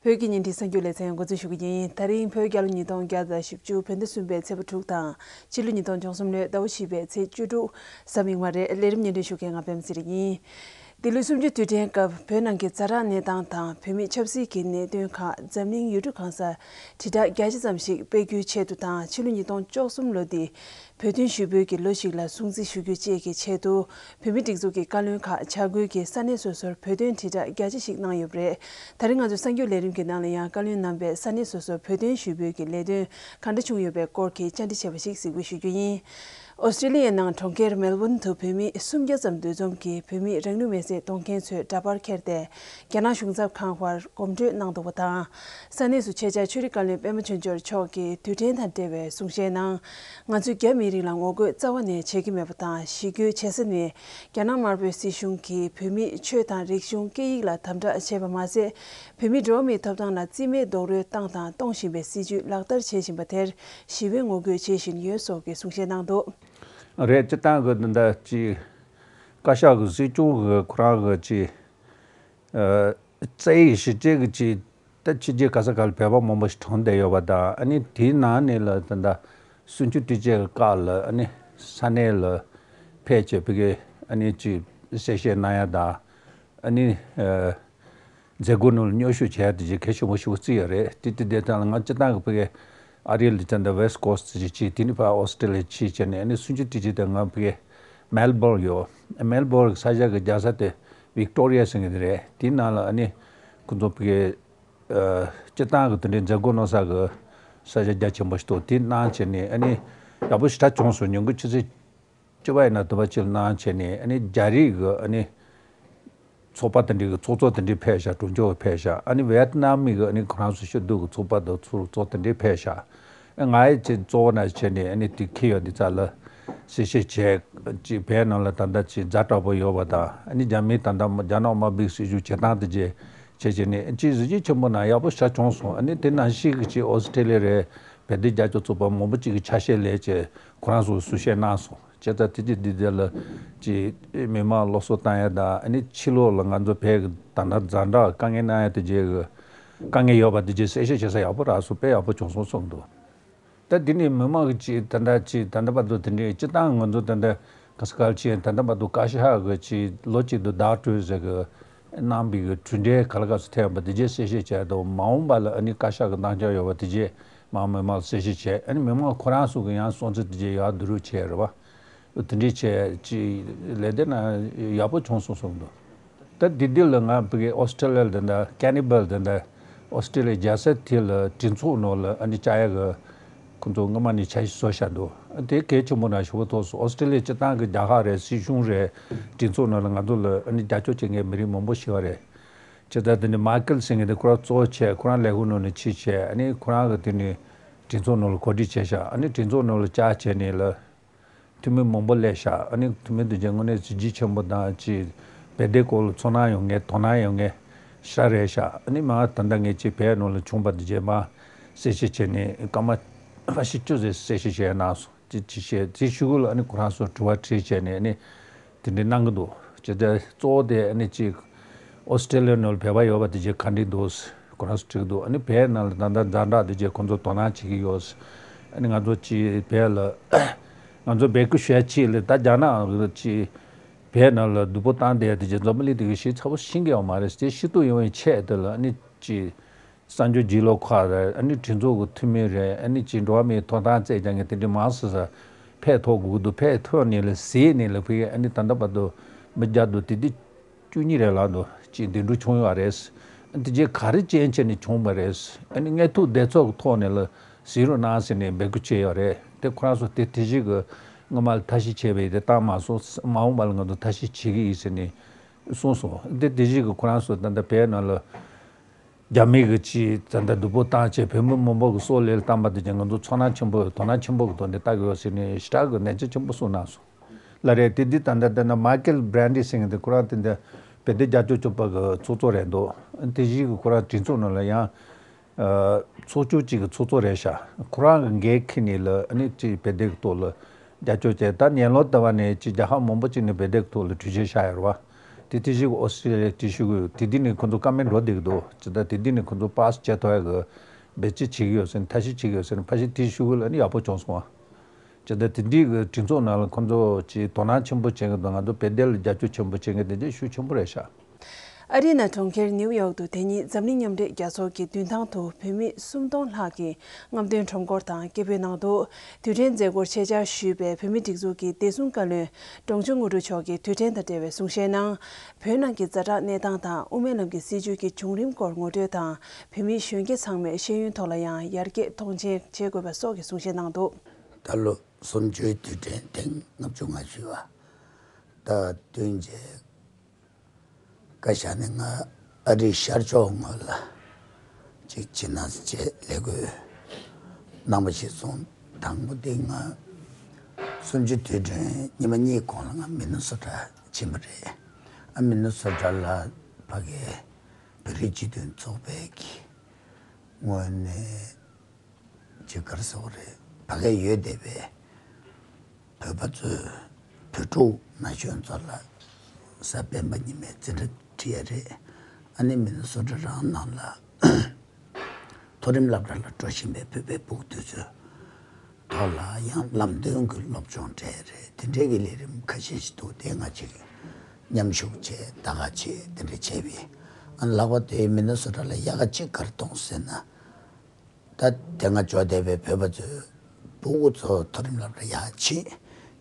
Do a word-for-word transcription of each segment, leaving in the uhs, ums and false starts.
བོད་ཀྱི་བརྙན་འཕྲིན་གསར་འགྱུར་ལེ་ཚན་འགོ་འཛུགས་ཞུ་གི་ཡིན། ད་རིང་བོད་རྒྱལ་ལོ་ཉིས་སྟོང་བརྒྱ་དང་བཞི་བཅུ་བོད་ཟླ་གསུམ་པའི་ཚེས་པ་དྲུག་དང་ཕྱི་ལོ་ཉིས་སྟོང་བཅུ་གསུམ་ལོའི་ཟླ་བ་བཞི་པའི་ཚེས་བཅུ་དྲུག་གཟའ་མིག་དམར་རེད། ལས་རིམ་སྙན་སྒྲོན་ཞུ་མཁན་ང་པད་མ་ཚེ་རིང་ཡིན། འདི་ལོའི་གསུམ་བཅུའི་དུས་དྲན་སྐབས་བོད་ནང་གི་ཛ་དྲག་གནས་སྟངས་དང་བོད་མིའི་ཆབ་སྲིད་ཀྱི་གནད་དོན་ཁག་འཛམ་གླིང་ཡུལ་གྲུ་གང་སར་དྲིལ་བསྒྲགས་རྒྱ་ཆེ་ཙམ་ཞིག་སྤེལ་རྒྱུའི་ཆེད་དུ་དང་ཕྱི་ལོ་ཉིས་སྟོང་བཅུ་གསུམ་ལོ་འདི་བོད་དོན་ཞུ་འབོད་ཀྱི་ལོ་ཞིག་ལ་སྲུང་བརྩི་ཞུ་རྒྱུ་བཅས་ཀྱི་ཆེད་དུ་བོད་མིའི་སྒྲིག་འཛུགས་ཀྱི་བཀའ་བློན་ཁག་བྱ་རྒོད་ཀྱིས་ས་གནས་སོ་སོར་བོད་དོན་དྲིལ་བསྒྲགས་རྒྱ་ཆེ་ཞིག་གནང་ཡོད་པ་རེད། ད་རིང་ང་ཚོའི་གསར་འགྱུར་ལས་རིམ་གྱི་ནང་ལ་ཡང་བཀའ་བློན་རྣམ་པས་ས་གནས་སོ་སོར་བོད་དོན་ཞུ་འབོད་ཀྱི་ལས་དོན་ག་འདྲ་བྱུང་ཡོད་པའི་སྐོར་གྱི་བཅར་འདྲི་བྱས་པ་ཞིག་གཟིགས་འབུལ་ཞུ་རྒྱུ་ཡིན། ཨོ་སི་ཀྲི་ལི་ཡའི་ནང་གྲོང་ཁྱེར་མེལ་བོན་དུ་བོད་མི་སུམ་བརྒྱ་ཙམ་འདུ་འཛོམས་ཀྱིས་བོད་མིས་རང་ལུས་མེར་སྲེག་གཏོང་མཁན་ཚོའི་འདྲ་པར་ཁྱེར་ཏེ་རྒྱ་ནག་གཞུང་ཚབ་ཁང་བར་གོམ་བགྲོད་གནང་འདུག་པ་དང་། ས་གནས་སུ་ཆེད་བཅར་ཆོས་རིག་བཀའ་བློན་པད་མ་ཆོས་འབྱོར་མཆོག་གིས་དུས་དྲན་དང་འབྲེལ་བའི་གསུང་བཤད་ནང་། ང་ཚོས་རྒྱ་མི་རིགས་ལ་ངོ་རྒོལ་རྩ་བ་ནས་བྱེད་ཀྱི་མེད་པ་དང་། ཞི་རྒོལ་བྱེད་ས་ནི་རྒྱ་ནག་དམར་པོའི་སྲིད་གཞུང་གིས་བོད་མིའི་ཆོས་དང་རིག་གཞུང་སྐད་ཡིག་ལ་དམ་དྲག་བྱས་པ་མ་ཟད། བོད་མིའི་འགྲོ་བ་མིའི་ཐོབ་ཐང་ལ་རྩིས་མེད་རྡོག་རོལ་བཏང་དང་གཏོང་བཞིན་པའི་སྲིད་བྱུས་ལག་བསྟར་བྱེད་བཞིན་པ་དེར་ཞི་བའི་ངོ་རྒོལ་བྱེད་བཞིན་ཡོད་སོགས་ཀྱི་གསུང་བཤད་གནང་འདུག་རེད། སྤྱིར་བཏང་གི་འདི་འདྲ་ཅིག་བཀའ་ཤག་གི་སྲིད་སྐྱོང་གི་ཁོ་རང་གི་ཅིག་ཨ་རྩ་ཡིག་གཞི་བྱས་ཀྱི་ཅིག་ད་ཕྱི་རྒྱལ་ག་ས་ག་ལ་བོད་པ་མང་པོ་ཞིག་གྲོངས་བསྡད་ཡོད་པ་དང་། ཨ་ནི་དེའི་ནང་ནས་ལ་ད་ལྟ་གསུམ་བཅུ་དུས་ཆེན་གྱི་སྐབས་ལ་ཨ་ནི་ས་གནས་ལ་ཕེབས་བྱས་ཕ་གི་ཨ་ནི་ཅིག་གསལ་བཤད་གནང་ཡ་དང་། ཨ་ནི་ཨ་མཛད་སྒོ་ནང་ལ་མཉམ་ཞུགས་བྱས་ཡ་དེ་ཅིག་གལ་ཆེན་པོ་ཞིག་བརྩིས་ཡོད་རེད། དེ་དེ་དེ་དང་ལ་ང་སྤྱིར་བཏང་གི་ཕ་གི་ཨ་རི་ལ་ད་ལྟ་West Coast་ཅིག་ཅིག་དེ་ནས་ཕར་ཨོ་སི་ཀྲི་ལི་ཡ་ཅིག་བྱས་ནས། ཨ་ནི་གསུམ་བཅུ་དུས་ཆེན་དེ་ང་ཕ་གི་མེལ་བོར་ཡོད། མེལ་བོར་གྱི་ས་ཆ་གི་རྒྱལ་ས་དེ་ཝིག་ཏོ་རི་ཡ་ཟེར་མཁན་དེ་རེད། དེའི་ནང་ལ་ཨ་ནི་ཁོང་ཚོ་ཕ་གི་ཨ་སྤྱིར་བཏང་གི་དེ་འདྲའི་མཛད་སྒོ་གནང་ས་གི་ས་ཆ་རྒྱ་ཆེན་པོ་ཞིག་འདུག་དེ་གནང་བྱས་ནས། ཨ་ནི་ཡག་པོ་ཞེ་དྲག་བྱུང་སོང་། ཉིན་གུང་ཆུ་ཚོད་བཅུ་པ་ཡིན་ན་དུ་བ་ཅིག་ལ་གནང་བྱས་ནས། ཨ་ནི་རྒྱ་རིགས་ཀྱི་ཨ་ནི་ཚོགས་པ་དེ་འདྲའི་གི་ཚོགས་གཙོ་དེ་འདྲའི་ཕེབས་ཤག་གྲོས་ཚོགས་ཕེབས་ཤག་ཨ་ནི་ཝེ་ཏི་ནམ་གི་ཨ་ནི་ཁོ་རང་ཚོ་ཤོག་སྒྲིལ་གྱི་ཚོགས་པ་དང་ཚོགས་གཙོ་དེ་འདྲའི་ཕེབས་ཤག་ཨ་ང་ཡི་ཅིག་གཙོ་བོ་ན་བྱས་ནས་ཨ་ནི་དེ་འཁེལ་ཡོད་འདི་ཙ་ལ་གསལ་བཤད་བྱས། ཅིག་བོད་ནང་ལ་ད་ལྟ་ཅིག་ཛ་དྲག་པོ་ཡོད་པ་དང་། ཨ་ནི་རྒྱ་མིའི་ད་ལྟ་རྒྱ་ནག་དམར་པོའི་སྲིད་བྱུས་བྱེད་སྟངས་དེ་བྱས་བྱས་བྱས་ནས་ཅིག་གཟི་བརྗིད་ཆེན་པོ་ན་ཡག་པོ་ཞེ་དྲག་བྱུང་སོང་། ཨ་ནི་དེ་ནང་བཞིན་གྱི་ཅིག་ཨོ་སི་ཀྲི་ལི་ཡ་རེད། བོད་དོན་རྒྱབ་སྐྱོར་ཚོགས་པ་མང་པོ་ཅིག་གིས་ཆ་ཤས་ལེན་བྱས་ཁོ་རང་ཚོ་གསུང་བཤད་གནང་སོང་། བྱས་ཙང་དེ་རྗེས་འདི་དེ་ལ་ཅིག་མི་མང་སློབ་གསོ་བཏང་ཡ་དང་། ཨ་ནི་ཕྱི་ལོགས་ལ་ང་ཚོ་བོད་ཀྱི་ད་ལྟ་ཛ་དྲག་དཀའ་ངལ་གནང་ཡ་དེ་རྗེས་ཀྱི་དཀའ་ངལ་ཡོད་པ་དེ་རྗེས་གསལ་བཤད་བྱེད་ས་ཡག་པོ་རག་སོང་། དཔེ་ཡག་པོ་བྱུང་སོང་གསུངས་འདུག་ད་འདི་ནས་མི་མང་གི་ཅིག་ད་ལྟ་ཅིག་ད་ལྟ་བར་དུ་དེ་འདྲའི་སྤྱིར་བཏང་ང་ཚོ་ད་ལྟ་ག་ས་ག་ལ་ཅིག་ད་ལྟ་བར་དུ་བཀའ་ཤག་གི་ཅིག་ལོ་གཅིག་ཏུ་བདག་སྤྲོད་ཟེར་གི་གནང་བའི་གི་གྲུབ་འབྲས་ག་ལ་ག་ཚོད་ཐོན་པ་དེ་རྗེས་གསལ་བཤད་བྱས་དང་། མ་འོངས་པ་ལ་ཨ་ནི་བཀའ་ཤག་གི་གནང་འཆར་ཡོད་པ་དེ་རྗེས་མ་མི་མང་ལ་གསལ་བཤད་བྱས། ཨ་ནི་མི་མང་ཁོ་རང་ཚོ་གི་ཡང་སོང་ཚེ་དེ་རྗེས་ཡར་བསྡུ་རུབ་བྱས་རེད་བ། དེ་འདྲའི་བྱས་ཅིག་ལས་དེ་ན་ཡག་པོ་བྱུང་སོང་གསུངས་འདུག་ད་འདི་འདི་ལ་ང་ཕ་གི་ཨོ་སི་ཀྲི་ལི་ཡ་ལ་དེ་འདྲ་ཀེ་ནི་བལ་དེ་འདྲ་ཨོ་སི་ཀྲི་ལི་ཡའི་རྒྱལ་ས་དེ་ལ་གྲོས་ཚོགས་ནང་ལ་ཨ་ནི་བཅར་ཡ་གི་ཁོང་ཚོ་སྔོན་མ་ནས་འཆར་གཞི་བཟོ་བཞག་འདུག་དེ་གལ་ཆེན་པོ་ན་ཞུ་བ་ཐོག་སོང་། ཨོ་སི་ཀྲི་ལི་ཡ་སྤྱིར་བཏང་གི་རྒྱ་གར་རེད། སྲིད་གཞུང་རེད། གྲོས་ཚོགས་ནང་ལ་ང་ཚོ་ལ་ཨ་ནི་རྒྱབ་སྐྱོར་བྱེད་མཁན་མི་རིགས་མང་པོ་ཞིག་ཡོད་རེད། བྱས་ཙང་དེ་ནི་མཱ་ཀལ་ཟེར་མཁན་དེ་ཁོ་རང་གཙོ་བོ་བྱས་ཁོ་རང་ལས་ཁུངས་ནང་ནས་ཕྱིར་བྱས། ཨ་ནི་ཁོ་རང་གི་དེ་ནི་གྲོས་ཚོགས་ནང་ལ་གོ་སྒྲིག་བྱས་ཤག་ཨ་ནི་གྲོས་ཚོགས་ནང་ལ་བཅར་བྱས་ནས་ལ། འཐུས་མི་མང་པོ་སླེབས་ཤག་ཨ་ནི་འཐུས་མི་དེ་ཚོ་དངོས་གནས་གཟི་བརྗིད་ཆེན་པོ་དང་། ཅིག་བོད་དོན་སྐོར་ལ་ཚོར་སྣང་ཡོད་མཁན་དོ་སྣང་ཡོད་མཁན་ཞེ་དྲག་རེད་ཤག་ཨ་ནི་མ་ད་ལྟ་ངས་ཅིག་བོད་ནང་ལ་བྱུང་བ་དེ་རྗེས་མ་གསལ་བཤད་བྱས་ནས་སྐར་མ་བཞི་བཅུ་ཙམ་གསལ་བཤད་བྱས་གནང་སོང་། ཅིག་ཅིག་བཤད་ཅིག་ཞུ་གི་ལ། ཨ་ནི་ཁོ་རང་ཚོ་དྲི་བ་དྲིས་བྱས་ནས་ཨ་ནི་དེ་འདྲའི་གནང་གི་འདུག་བྱས་ཙང་གཙོ་བོ་དེ་ཨ་ནི་ཅིག་ཨོ་སི་ཀྲི་ལི་ཡ་ནང་ལ་བོད་པ་ཡོད་པ་དེ་ཚོ་ག་འདྲ་འདུག་ཁོ་རང་ཚོ་དྲི་གི་འདུག་ཨ་ནི་བོད་ནང་ལ་ད་ལྟ་ཛ་དྲག་དེ་ཚོ་ཁོ་ཚོ་དོ་སྣང་བྱེད་ཀྱི་ཡོད། ཨ་ནི་ང་ཚོ་ཅིག་བོད་ལ་ང་ཚོ་བོད་སྐད་ཤོད་ཡ་ཅིག་ལ་ད་རྒྱ་ནག་ཅིག་བོད་ནང་ལ་སྡུག་པོ་བཏང་བསྡད་ཡ་དེ་ཚོ་འཛམ་བུ་གླིང་དེ་གི་ཞིག་ཚ་པོ་ཤེས་ཀྱི་ཡོད་མ་རེད། དེ་ཤེས་རྟོགས་ཡོང་བའི་ཆེད་དུ་ལ་ཨ་ནི་ཅིག་གསར་འགྱུར་བརྒྱུད་ལམ་ཁག་རེད། ཨ་ནི་གྲོས་ཚོགས་ཀྱི་འཐུས་མི་རེད། ཨ་ནི་ཅིག་འགྲོ་བ་མིའི་ཐོབ་ཐང་རྩོད་བྱེད་མཁན་དེ་འདྲ་མང་སུ་སར་ཕེབས་ཐུབ་དགོས་ཀྱི་འདུག་ཕེབས་ཐུབ་ནས་ལ་གཟིགས་ནས་ལ་ཕ་གི་ཨ་ནི་ད་ལྟ་བར་དུ་མི་བརྒྱ་དང་དེ་དུས་བཅུ་གཉིས་རེ་ལ་འདུག་ཅིག་འདེམས་སྒྲུག་བྱུང་ཡོད་རེད། ཨ་ནི་དེ་རྗེས་ག་རེ་རྐྱེན་བྱས་ནས་བྱུང་བ་རེད། ཨ་ནི་དངོས་ཐོག་བདེ་ཚོགས་ཀྱི་ཐོག་ནས་ལ་གཟིགས་རོགས་གནང་ཟེར་ནས་འབོད་སྐུལ་བྱས་ཡོད་རེད། དེ་ཁོ་རང་ཚོ་དེ་དེ་བཞིན་གྱི་སྔོན་མ་ལ་ཐབས་ཤེས་བྱས་པས་དེ་བཏང་མ་སོང་། མ་འོངས་པ་ལ་ང་ཚོ་ཐབས་ཤེས་བྱེད་ཀྱི་ཡིན་ཟེར་ནས་གསུངས་སོང་། དེ་དེ་བཞིན་གྱི་ཁོ་རང་ཚོ་ད་ལྟ་བོད་ནང་ལ་རྒྱ་མི་གི་ཅིག་ད་ལྟ་སྡུག་པོ་བཏང་བྱས་བོད་མི་མང་པོ་གི་སྲོག་བློས་བཏང་པ་དེ་ཀྱང་ང་ཚོ་ཚོར་སྣང་ཆེན་པོ་དོ་སྣང་ཆེན་པོ་གི་ཐོག་ནས་ལྟ་གི་ཡོད་ཟེར་ནས་ཞེ་དྲག་གི་ནན་བརྗོད་ཆེན་པོ་གསུངས་གནང་སོང་། ལ་རེད། དེ་དུས་ད་ལྟ་ད་ནི་མཱ་ཀལ་བྷི་རན་ཌི་ཟེར་མཁན་དེ་ཁོ་རང་དེ་འདྲ་བོད་དོན་རྒྱབ་སྐྱོར་ཚོགས་པ་གི་ཚོགས་གཙོ་རེད་འདུག་དེ་བཞིན་གྱི་ཁོ་རང་གྲོས་ཚོགས་ནང་ལ་ཡང་ཨ་ཚོགས་ཆུང་གཅིག་གི་ཚོགས་གཙོ་རེད་ཤག་ཁོ་རང་གི་འགན་འཁྱེར་ནས་ལ་ཨ་ནི་ཅིག་བོད་དོན་གྱི་ཐོག་ལ་རྒྱབ་སྐྱོར་བྱས། ད་ཉེ་ལམ་ལྟ་བ་ནས་ཅིག་རྒྱལ་ཁབ་མང་པོ་ཅིག་ནས་བོད་དོན་གྱི་ཐོག་ལ་གྲོས་ཆོད་བཞག་ཡོད་རེད་བ། དེ་དེ་བཞིན་ཨོ་སི་ཀྲི་ལི་ཡ་དེ་ཞུ་གི་ཡོད། དེ་དེ་ནི་ཁོ་ཚོ་བཀའ་མོལ་འགྲོ་བསྡད་ཀྱི་འདུག་ཇི་ལྟར་དེ་དེ་ནི་ཁོ་ཚོ་པཱ་སི་བྱེད་ཐུབ་ཡག་གི་འབད་བརྩོན་བྱེད་ཀྱི་ཡོད་ཟེར་ནས་ཐབས་ཤེས་བྱེད་ཀྱི་ཡོད་ཟེར་ནས་ཕལ་ཆེར་དེ་ཞུ་གི་ལ་ནི་ཡག་པོ་བྱུང་སོང་བ། ཇི་ལྟར་དེ་འདྲའི་གི་སྒྲིག་འཛུགས་ནང་ལ་ཁོ་ཚོ་ཅིག་དོ་སྣང་ཆེན་པོ་བྱེད་ཀྱི་འདུག་ང་ཚོ་བོད་དོན་ལ་རྒྱབ་སྐྱོར་ཆེན་པོ་བྱེད་མཁན་དེ་འདྲའི་ཤུགས་ཆེན་པོ་རེད་ཤག་ཨ་རི་ན་གྲོང་ཁྱེར་ནིའུ་ཡོག་ཏུ་དེ་ཉིན་འཛམ་གླིང་མཉམ་འབྲེལ་རྒྱལ་ཚོགས་ཀྱི་མདུན་ཐང་དུ་བོད་མི་སུམ་སྟོང་ལྷག་གིས་རྔམ་སྟོན་ཁྲོམ་སྐོར་དང་སྐད་འབོད་གནང་འདུག་དུས་དྲན་མཛད་སྒོར་ཆེད་བཅར་ཞུས་པའི་བོད་མི་སྒྲིག་འཛུགས་ཀྱི་བདེ་སྲུང་བཀའ་བློན་འབྲོང་ཆུང་དངོས་གྲུབ་མཆོག་གིས་དུས་དྲན་དང་འབྲེལ་བའི་གསུང་བཤད་ནང་། བོད་ནང་གི་ཛ་དྲག་གནས་སྟངས་དང་དབུ་མའི་ལམ་གྱི་སྲིད་བྱུས་ཀྱི་བྱུང་རིམ་སྐོར་ངོ་སྤྲོད་དང་། བོད་མི་གཞོན་སྐྱེས་ཚང་མས་ཤེས་ཡོན་ཐོག་ལ་ཡང་ཡར་རྒྱས་མཐོང་ཆེན་བྱེད་དགོས་པ་སོགས་ཀྱི་གསུང་བཤད་གནང་འདུག་ད་ལོ་གསུམ་བཅུའི་དུས་དྲན་ཐེངས་ལྔ་བཅུ་ང་བཞི་པ་ད་བསྟུན་བྱས། བཀའ་ཤག་ནས་ང་ཨ་རིའི་ཤར་ཕྱོགས་ངོས་ལ་ཅིག་ཕྱིན་ན་ཅེས་ལས་འགུལ་གནང་བ་ཞིག་སོང་། དང་པོ་དེ་ང་གསུམ་བཅུ་དུས་དྲན་ཉི་མ་གཉིས་གོང་ལ་ང་མི་ནི་སོ་ཊ་ཕྱིན་པ་རེད། ཨ་མི་ནི་སོ་ཊ་ལ་ཕ་གིའི་བོད་རིགས་སྤྱི་མཐུན་ཚོགས་པའི་གི་ངོས་ནས་ཅིག་ག་རེ་ཟེར་དགོས་རེད། ཕ་གིར་ཡོད་བསྡད་པའི་བོད་པ་ཚོས་བོད་ཕྲུག་ན་གཞོན་ཚོ་ལ་གཟའ་སྤེན་པ་ཉི་མའི་འཛིན་གྲྭ་ཁྲིད་ཡ་རེད། ཨ་ནི་མི་ནི་སོ་ཊ་རང་ནང་ལ་མཐོ་རིམ་སློབ་གྲྭ་ལ་འགྲོ་བཞིན་པའི་བོད་པའི་ཕྲུ་གུ་དེ་ཚོའི་ཐོག་ལ་ཡང་ལམ་སྟོན་གྱི་སློབ་སྦྱོང་སྤྲད་རེད། དེ་འདྲའི་གི་ལས་རིམ་ཁ་ཤས་ཤིག་འདུག་དེ་ང་ཅིག་མཉམ་ཞུགས་བྱས་ད་ག་བྱས་དེ་འདྲ་བྱས་པས། ཨ་ནི་ལྷག་པར་དུ་མི་ནི་སོ་ཊ་ལ་ཡག་ག་གཅིག་ག་རེ་མཐོང་ཟེར་ན། ད་དེ་སྔ་འབྱོར་བསྡད་པའི་བོད་པ་ཚོའི་ཕྲུ་གུ་ཚོ་མཐོ་རིམ་སློབ་གྲྭ་ཡར་ཕྱིན།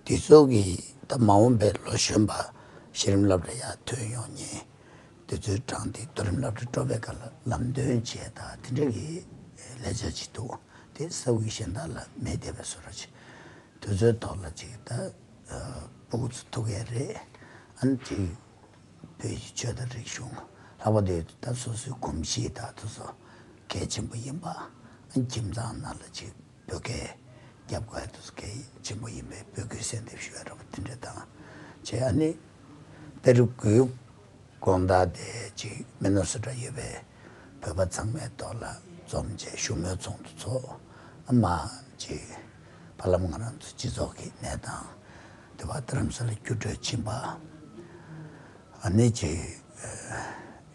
དེ་ཚོ་གིས་ད་མ་འོངས་པའི་ལོ་གཞོན་པ་གཞི་རིམ་སློབ་གྲྭ་ཡར་ཐོན་ཡོང་མཁན་དེ་ཚོའི་གྲངས་དེ་མཐོ་རིམ་སློབ་གྲྭ་འགྲོ་བའི་སྐབས་ལ་ལམ་སྟོན་བྱས་དང་དེ་འདྲ་གི་ལས་བྱ་ཅིག་འདུག་དེ་ས་ཁུལ་གཞན་དག་ལ་མེད་བསྡད་པའི་བཟོ་འདྲ་ཅིག་དེ་ཚོའི་ཐོག་ལ་ཅིག་ད་ཕྲུ་གུ་ཚོ་ཐུག་ཡས་རེད། ཨ་ནི་ཅིག་བོད་ཀྱི་ཆོས་དང་རིག་གཞུང་། ལྷག་པར་དུ་ད་སོ་སོའི་གོམས་གཤིས་དང་དེ་ཚོ་གལ་ཆེན་པོ་ཡིན་པ། ཁྱིམ་ཚང་ནང་ལ་ཅིག་བོད་སྐད་རྒྱབ་དགོས་དེ་ཚོ་གལ་ཆེན་པོ་ཡིན་པས་བོད་སྐད་གསལ་འདེབས་ཞུ་ཡ་འདྲ་པོ་དེ་འདྲ་དང་བྱས། ཨ་ནི་ཏེ་རུ་གུའི་དགོང་དག་དེ་ཅིག་མི་ནི་སོ་ཊ་ཡོད་པའི་བོད་པ་ཚང་མའི་ཐོག་ལ་འཛོམས་བྱས་བཞུགས་མོལ་ཚོགས་འདུ་ཚོགས། ཨ་མ་ཅིག་བར་ལམ་ང་རང་ཚོ་སྤྱི་ཚོགས་ཀྱི་གནས་སྟངས། དེ་བར་རྡ་རམ་ས་ལ་བསྐྱོད་བྲོས་ཕྱིན་པ། ཨ་ནི་ཅིག་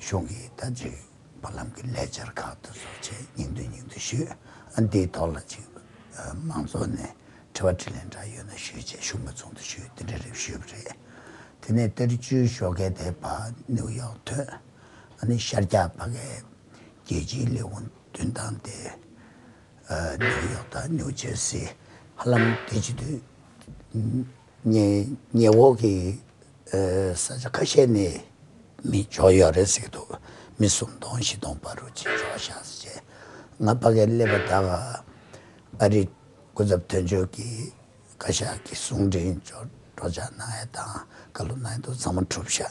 གཞུང་གི་ད་ཅིག་བར་ལམ་གྱི་ལས་འཆར་ཁག་དེ་ཚོ་བྱས་སྙིང་བསྡུས་སྙིང་བསྡུས་ཞུས། ཨ་འདིའི་ཐོག་ལ་ཅིག་མང་ཚོགས་ནས་དྲི་བ་དྲིས་ལན་འདྲ་ཡོད་ན་ཞུས་བྱས་བཞུགས་མོལ་ཚོགས་འདུ་ཞུས་དེ་འདྲ་རེ་ཞུས་པ་རེད། དེ་ནས་ཏེ་རུ་བཅུའི་ཞོགས་ཀས་དེ་ཕར་ནིའུ་ཡོག་ཐོན། ཨ་ནི་ཤར་རྒྱག་ཕ་གིའི་རྒྱལ་སྤྱིའི་ལས་ཁུངས་མདུན་ཐང་དེ། ཨ་ནིའུ་ཡོག་དང་ནིའུ་ཇར་སི། ཧ་ལམ་དེ་བྱེད་དུས་ཉེ་ཉེ་འོག་གི་ཨ་ས་ཆ་ཁ་ཤས་ནས་མི་འབྱོར་ཡོད་རེད་ཟེར་གྱི་འདུག་མི་སུམ་སྟོང་བཞི་སྟོང་བར་དུ་ཅིག་འབྱོར་ཤག་ཟེར་བྱས། ང་ཕ་གིར་སླེབས་པ་ད་ག་ཨ་རི་སྐུ་ཚབ་དོན་གཅོད་ཀྱིས་བཀའ་ཤག་གི་གསུང་འཕྲིན་འབྱོར་སྒྲོག་སྦྱང་གནང་ཡ་དང་བཀའ་སློབ་གནང་ཡ་དུ་ཚང་མ་གྲུབ་ཤག་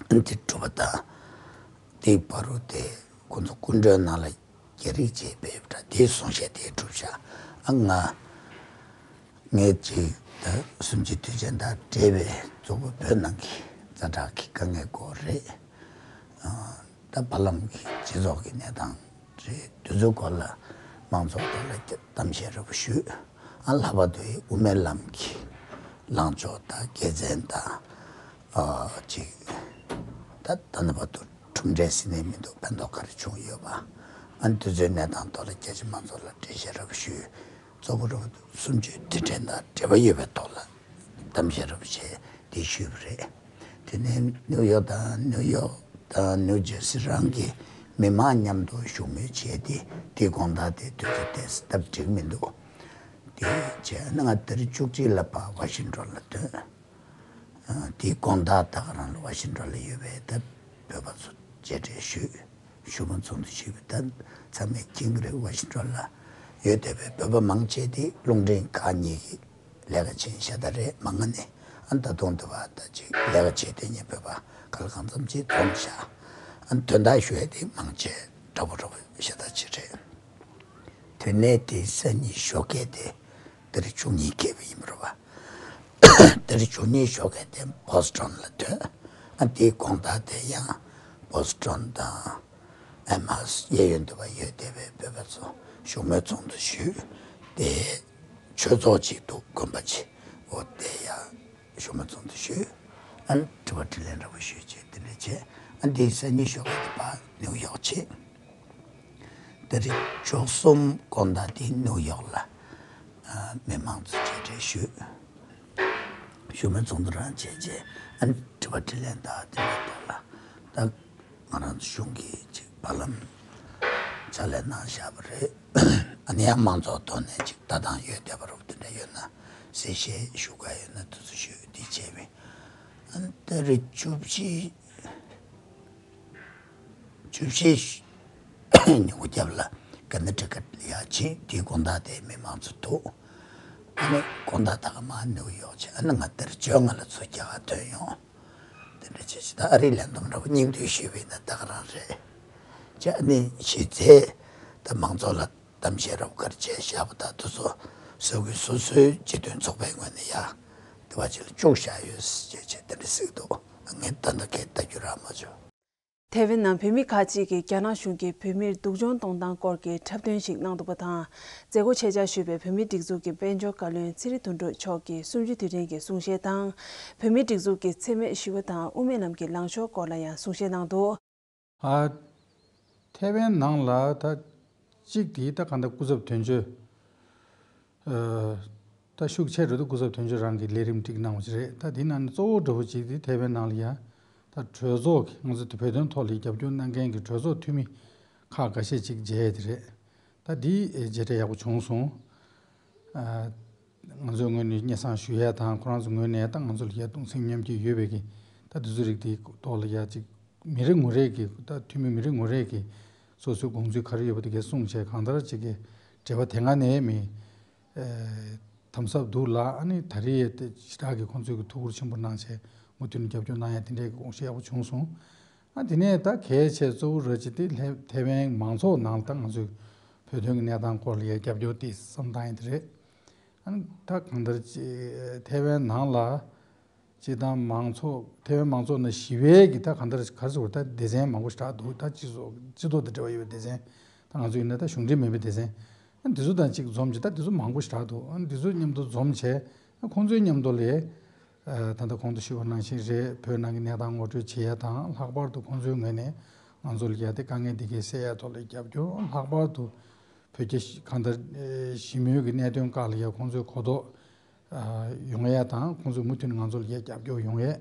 དེ་གྲུབ་པ་དང་། དེའི་བར་དུ་དེ་ཁོང་ཚོ་སྐུ་མགྲོན་ནང་ལ་རྒྱ་རིགས་ཅིག་ཕེབས་འདྲ་དེའི་གསུང་བཤད་དེ་གྲུབ་ཤག་ཨ་ང་ངས་ཅིག་ད་གསུམ་བཅུའི་དུས་ཆེན་དང་འབྲེལ་བའི་གཙོ་བོ་བོད་ནང་གི་ཛ་དྲག་གི་དཀའ་ངལ་སྐོར་རེད། ཨ་ད་བར་ལམ་གྱི་སྤྱི་ཚོགས་ཀྱི་གནས་སྟངས་རེད། དེ་ཚོའི་སྐོར་ལ་མང་ཚོགས་ཐོག་ལ་གཏམ་བཤད་རེ་བ་ཞུས། ཨ་ལྷག་པར་དུ་དབུ་མའི་ལམ་གྱི་ལངས་ཕྱོགས་དང་དགེ་མཚན་དང་། ཨ་ཅིག་ད་ད་ནི་བར་དུ་གྲུབ་འབྲས་ཟིན་ནས་མི་འདུག་ཕན་ཐོགས་ག་རེ་བྱུང་ཡོད་པ། ཨ་ནི་དེ་ཚོའི་གནས་སྟངས་ཐོག་ལ་རྒྱ་ཆེ་མང་ཚོགས་ལ་འགྲེལ་བཤད་རེ་བ་ཞུས། གཙོ་བོ་རེ་བ་གསུམ་བཅུའི་དུས་དྲན་དང་འབྲེལ་བ་ཡོད་པའི་ཐོག་ལ་གཏམ་བཤད་རེ་བ་བྱས་དེ་ཞུས་པ་རེད། དེ་ནས་ནིའུ་ཡོག་དང་ནིའུ་ཡོག་དང་ནིའུ་ཇར་སི་རང་གི་མི་མང་མཉམ་དུ་བཞུགས་མོལ་བྱས་ཏེ་དེའི་དགོང་དག་དེ་དུས་ཚོད་དེ་སྟབས་འགྲིག་མི་འདུག་དེ་བྱས་ན་ང་ཏ་རིག་བཅུ་གཅིག་ལ་ཕར་ཝ་ཤིང་ཊོན་ལ་ཐོན། ཨ་དེའི་དགོང་དག་ད་ག་རང་ལ་ཝ་ཤིང་ཊོན་ལ་ཡོད་པའི་ད་བོད་པ་ཚོ་མཇལ་འཕྲད་ཞུས། བཞུགས་མོལ་ཚོགས་འདུ་ཞུས་པ་ད་ཚང་མས་མཁྱེན་གྱི་རེད། ཝ་ཤིང་ཊོན་ལ་ཡོད་བསྡད་པའི་བོད་པ་མང་ཆེ་དེ་རླུང་འཕྲིན་ཁག་གཉིས་ཀྱི་ལས་ཀ་བྱེད་མཁན་ཤ་སྟག་རེད། མང་ང་ནས་ཨ་ད་དུང་དུ་བ་ད་ཅིག་ལས་ཀ་བྱེད་བསྡད་མཁན་བོད་པ་ག་ལ་གང་འཚམ་ཅིག་འཛོམས་ཤག་ཨ་དོན་དག་ཞུ་ཡ་དེ་མང་ཆེ་འདྲ་པོ་འདྲ་པོ་ཤ་སྟག་ཅིག་རེད། དེ་ནས་དེའི་སང་ཉིན་ཞོགས་ཀས་དེ་ཏ་རིག་བཅུ་གཉིས་འཁེལ་བ་ཡིན་པ་རེད་བ། ཏ་རིག་བཅུ་གཉིས་ཞོགས་ཀས་དེ་བོ་སི་ཊོན་ལ་ཐོན། ཨ་དེའི་དགོང་དག་དེ་ཡང་བོ་སི་ཊོན་དང་ཨེམ་ཧོས་གཡས་གཡོན་དུ་བ་ཡོད་བསྡད་པའི་བོད་པ་ཚོ་བཞུགས་མོལ་ཚོགས་འདུ་ཞུས། དེ་ཆོས་ཚོགས་ཅིག་འདུག་དགོན་པ་ཅིག་འོ་དེ་ཡང་བཞུགས་མོལ་ཚོགས་འདུ་ཞུས། ཨ་ ཨ་ནི་དྲི་བ་དྲིས་ལན་འདྲ་པོ་ཞུས་བྱས་དེ་འདྲ་བྱས། ཨ་ནི་དེའི་སང་ཉིན་ཞོགས་པ་དེ་ཕར་ནིའུ་ཡོག་བྱས། ད་རེས་བཅུ་གསུམ་དགོང་དག་དེ་ནིའུ་ཡོག་ལ་ཨ་མི་མང་ཚོ་མཇལ་འཕྲད་ཞུས། བཞུགས་མོལ་ཚོགས་འདུ་རང་བྱས་རྗེས་ཨ་ནི་དྲི་བ་དྲིས་ལན་དང་དེ་འདྲ་ཐོག་ལ་ད་ང་རང་ཚོ་གཞུང་གི་ཅིག་བར་ལམ་ཕྱག་ལས་གནང་བཞག་པ་རེད། ཨ་ནི་ཡང་མང་ཚོགས་ཐོག་ནས་ཅིག་ལྟ་སྟངས་ཡོད་བསྡད་པ་རུ་དེ་འདྲ་ཡོད་ན་གསལ་བཤད་ཞུ་དགོས་ཡོད་ན་དེ་ཚོ་ཞུས་དེ་བྱས་པས། ཨ་ནི་ད་རེས་བཅུ་བཞི་བཅུ་བཞི་ཉིན་གུང་རྒྱབ་ལ་ཀ་ན་ཊ་ཀ་ལ་ཡར་ཕྱིན། དེའི་དགོང་དག་དེ་མི་མང་ཚོ་འདུག་ཨ་ནི་དགོང་དག་ད་ག་མ་ནིའུ་ཡོག་བྱས། ཨ་ནི་ང་དེར་བཅོ་ལྔ་ལ་ཚུར་རྒྱ་གར་ཐོན་ཡོང་། དེ་འདྲ་བྱས་བྱས་ད་ཨ་རིའི་ལས་བསྡོམས་འདྲ་པོ་སྙིང་བསྡུས་ཞུས་པ་ཡིན་ན་ད་ག་རང་རེད། བྱས་ཨ་ནི་གཞི་རྩའི་ད་མང་ཚོགས་ལ་གཏམ་བཤད་རོབ་ཀར་བྱས་བཞག་པ་དང་དེ་ཚོ་ས་ཁུལ་སོ་སོའི་སྤྱི་མཐུན་ཚོགས་པའི་ངོས་ནས་ཡ་དེ་བ་ཅིག་ལ་བཅུག་བཞག་ཡོད་ཟེར་བྱས་བྱས་དེ་འདྲ་ཟེར་གྱི་འདུག་ངས་ད་ལྟ་སྐད་བརྡ་བསྒྱུར་རག་མ་བྱུང་། ཐེ་ཝན་ནང་བོད་མི་ཁག་ཅིག་གིས་རྒྱ་ནག་གཞུང་གིས་བོད་མིར་སྡུག་སྦྱོང་གཏོང་སྟངས་སྐོར་གྱི་འཁྲབ་སྟོན་ཞིག་གནང་འདུག་པ་དང་། མཛད་སྒོ་ཆེད་བཅར་ཞུས་པའི་བོད་མིའི་སྒྲིག་འཛུགས་ཀྱི་དཔལ་འབྱོར་བཀའ་བློན་ཚེ་རིང་དོན་གྲུབ་མཆོག་གིས་གསུམ་བཅུའི་དུས་དྲན་གྱི་གསུང་བཤད་དང་། བོད་མིའི་སྒྲིག་འཛུགས་ཀྱི་འཚེ་མེད་ཞི་བ་དང་དབུ་མའི་ལམ་གྱི་ལངས་ཕྱོགས་སྐོར་ལ་ཡང་གསུང་བཤད་གནང་འདུག་ཨ། ཐེ་ཝན་ནང་ལ་ད་གཅིག་དེ་ད་གང་ལྟར་སྐུ་ཚབ་དོན་གཅོད། ཨ། ད་ཤུགས་ཆེ་རུ་དུ་སྐུ་ཚབ་དོན་གཅོད་རང་གི་ལས་རིམ་སྒྲིག་གནང་བ་ཞིག་རེད། ད་དེ་ནང་ནས་གཙོ་བོ་འདྲ་བོ་གཅིག་དེ་ཐེ་ཝན་ནང་ལ་ཡ་ད་གྲོས་ཚོགས་ཀྱི་ང་ཚོ་དེ་བོད་དོན་ཐོག་ལ་རྒྱབ་སྐྱོར་གནང་མཁན་གྱི་གྲོས་ཚོགས་འཐུས་མི་ཁག་འགའ་ཤས་ཅིག་མཇལ་ཡས་དེ་རེད། ད་དེ་མཇལ་འཕྲད་ཡག་པོ་བྱུང་སོང་། ཨ། ང་ཚོའི་ངོས་ནས་སྙན་སེང་ཞུ་ཡས་དང་ཁོ་རང་ཚོའི་ངོས་ནས་ད་ང་ཚོ་ལ་ཡ་གདུང་སེམས་མཉམ་སྐྱེད་ཡོད་པའི་གི་ད་དེ་ཚོ་རིགས་དེའི་ཐོག་ལ་ཡ་ཅིག་མི་རེ་ངོ་རེ་གི་ད་འཐུས་མི་མི་རེ་ངོ་རེ་གི་སོ་སོའི་དགོངས་ཚུལ་ག་རེ་ཡོད་པ་དེ་གས་གསུངས་བྱས་གང་ལྟར་ཅིག་གི་འབྲེལ་བ་དེ་སྔ་ནས་མི་ཨ་དམ་ཟབ་འདུག་ལ། ཨ་ནི་ད་རེས་དེ་ཞེ་དྲག་གི་ཁོང་ཚོས་གི་ཐུགས་ཁུར་ཆེན་པོ་གནང་བྱས་མུ་མཐུད་ནས་རྒྱབ་སྐྱོར་གནང་ཡ་དེ་འདྲའི་གི་དགོངས་བཞེས་ཡག་པོ་བྱུང་སོང་། ཨ་དེ་ནས་ད་གལ་ཆེ་གཙོ་བོ་ར་ཅིག་དེ་ལྷ་ཐེ་ཝན་མང་ཚོགས་ནང་ད་ང་ཚོའི་བོད་དོན་གྱི་གནས་སྟངས་སྐོར་ལ་ཡ་རྒྱབ་སྐྱོར་དེ་བསམ་སྟངས་ཡིན་དེ་རེད། ཨ་ནི་ད་གང་ལྟར་ཅིག་ཐེ་ཝན་ནང་ལ་སྤྱི་བཏང་མང་ཚོགས་ཐེ་ཝན་མང་ཚོགས་ནང་ཞི་བའི་གི་ད་གང་ལྟར་ག་རེ་ཟེར་དགོས་རེད། ད་སྡེ་ཚན་མང་པོ་ཞིག་གྲགས་འདུག་ད་སྤྱི་ཚོགས་སྤྱི་ཚོགས་དང་འབྲེལ་བ་ཡོད་པའི་སྡེ་ཚན། ད་ང་ཚོ་ཡིན་ན་ད་གཞུང་འབྲེལ་མིན་པའི་སྡེ་ཚན། ཨ་འདི་ཚོ་དང་གཅིག་འཛོམས་བྱས་ད་འདི་ཚོ་མང་པོ་ཞིག་གྲགས་འདུག་ཨ་འདི་ཚོ་མཉམ་དུ་འཛོམས་བྱས་ཨ་ཁོང་ཚོའི་མཉམ་དུ་ལས་ཨ་ད་ལྟ་གོང་དུ་ཞུས་པ་ནང་བཞིན་རེད། བོད་ནང་གི་གནས་སྟངས་ངོ་སྤྲོད་བྱེད་ཡ་དང་ལྷག་པར་དུ་ཁོང་ཚོའི་ངོས་ནས་ང་ཚོ་ལ་ཡ་དེ་དཀའ་ངལ་འདི་གའི་སེལ་ཡ་ཐོག་ལ་རྒྱབ་སྐྱོར། ལྷག་པར་དུ་བོད་རྒྱ་གང་ལྟར་ཨེ་ཞི་མོལ་གྱི་གནད་དོན་སྐོར་ལ་ཡ་ཁོང་ཚོའི་གོ་རྟོགས་ཨ་ཡོང་ཡ་དང་ཁོང་ཚོས་མུ་མཐུད་ནས་ང་ཚོ་ལ་ཡ་རྒྱབ་སྐྱོར་ཡོང་ཡ།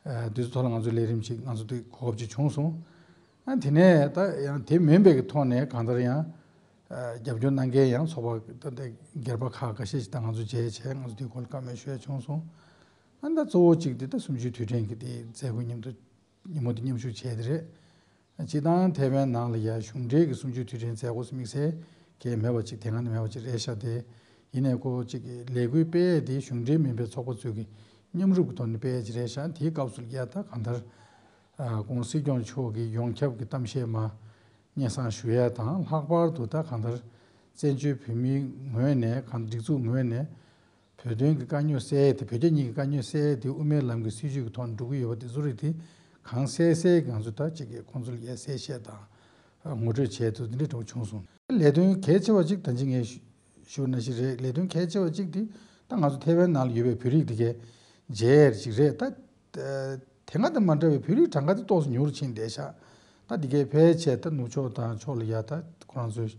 ཨ་དེ་ཚོ་ཐོག་ལ་ང་ཚོ་ལས་རིམ་ཅིག་ང་ཚོ་དེ་གོ་སྐབས་ཅིག་བྱུང་སོང་། ཨ་དེ་ནས་ད་ཡང་དེ་མིན་པའི་གི་ཐོག་ནས་གང་ལྟར་ཡང་ཨ་རྒྱབ་སྐྱོར་གནང་མཁན་ཡང་ཚོགས་པ་ད་ལྟ་སྒེར་པ་ཁག་འགའ་ཤས་ཤིག་ད་ང་ཚོ་མཇལ་བྱས་ང་ཚོ་དེའི་སྐོར་ལ་བཀའ་མོལ་ཞུ་ཡ་བྱུང་སོང་། ཨ་ད་གཙོ་བོ་གཅིག་དེ་ད་གསུམ་བཅུའི་དུས་དྲན་གྱི་དེ་མཛད་སྒོ་མཉམ་དུ་ཉིན་མོ་དེ་མཉམ་ཞུགས་བྱས་དེ་རེད། སྤྱིར་བཏང་ཐེ་ཝན་ནང་ལ་ཡ་གཞུང་འབྲེལ་གྱི་གསུམ་བཅུའི་དུས་དྲན་མཛད་སྒོ་དམིགས་བསལ་གང་ཡང་མེད་པ་ཅིག་དེ་སྔ་ནས་མེད་པ་ཅིག་རེད་ཤག་དེ་ཡིན་ནའི་ཁོ་ཅིག་གི་ལས་འགུལ་སྤེལ་ཡས་དེ་གཞུང་འབྲེལ་མིན་པའི་ཚོགས་པ་ཚོས་ཀྱི་མཉམ་རུབ་ཀྱི་ཐོག་ནས་སྤེལ་ཡས་ཅིག་རེད་ཤག་དེའི་སྐབས་སུ་ཡ་ད་གང་ལྟར་ཨ་༸གོང་ས་༸སྐྱབས་མགོན་ཆེན་པོ་གི་ཡོངས་ཁྱབ་ཀྱི་གཏམ་བཤད་མ་སྙན་སེང་ཞུ་ཡས་དང་ལྷག་པར་དུ་ད་གང་ལྟར་བཙན་བྱོལ་བོད་མིའི་ངོས་ནས་གང་སྒྲིག་འཛུགས་ངོས་ནས། བོད་དོན་གྱི་དཀའ་རྙོག་སེལ་ཡས་དེ་བོད་རྒྱ་གཉིས་ཀྱི་དཀའ་རྙོག་སེལ་ཡས་དེ་དབུ་མའི་ལམ་གྱི་སྲིད་བྱུས་ཀྱི་ཐོག་ནས་འགྲོ་གི་ཡོད་པ་དེ་ཚོ་རིགས་དེ་གང་གསལ་གསལ་གྱི་ང་ཚོ་ད་ཅིག་གི་ཁོང་ཚོ་ལ་ཡ་གསལ་བཤད་དང་ངོ་སྤྲོད་བྱས་ཐུབ་དེ་འདྲ་འདྲ་བོ་བྱུང་སོང་། ལས་དོན་གལ་ཆེ་བ་ཅིག་ད་ཅི་ངས་ཞུ་ཞུ་ན་ཞིག་རེད། ལས་དོན་གལ་ཆེ་བ་ཅིག་དེ་ད་ང་ཚོ་ཐེ་ཝན་ནང་ལ་ཡོད་པའི་བོད་རིགས་དེ་གས་མཇལ་ཡས་ཅིག་རེད། ད་དེ་སྔ་དང་མ་འདྲ་བའི་བོད་རིགས་གྲངས་ཀ་དེ་ཏོག་ཙམ་ཉུང་རུ་ཕྱིན་བསྡད་ཤག་ད་དེ་གས་ཕལ་ཆེར་ད་ནུབ་ཕྱོགས་དང་ཕྱོགས་ལ་ཡ་ད་ཁོ་རང་ཚོས་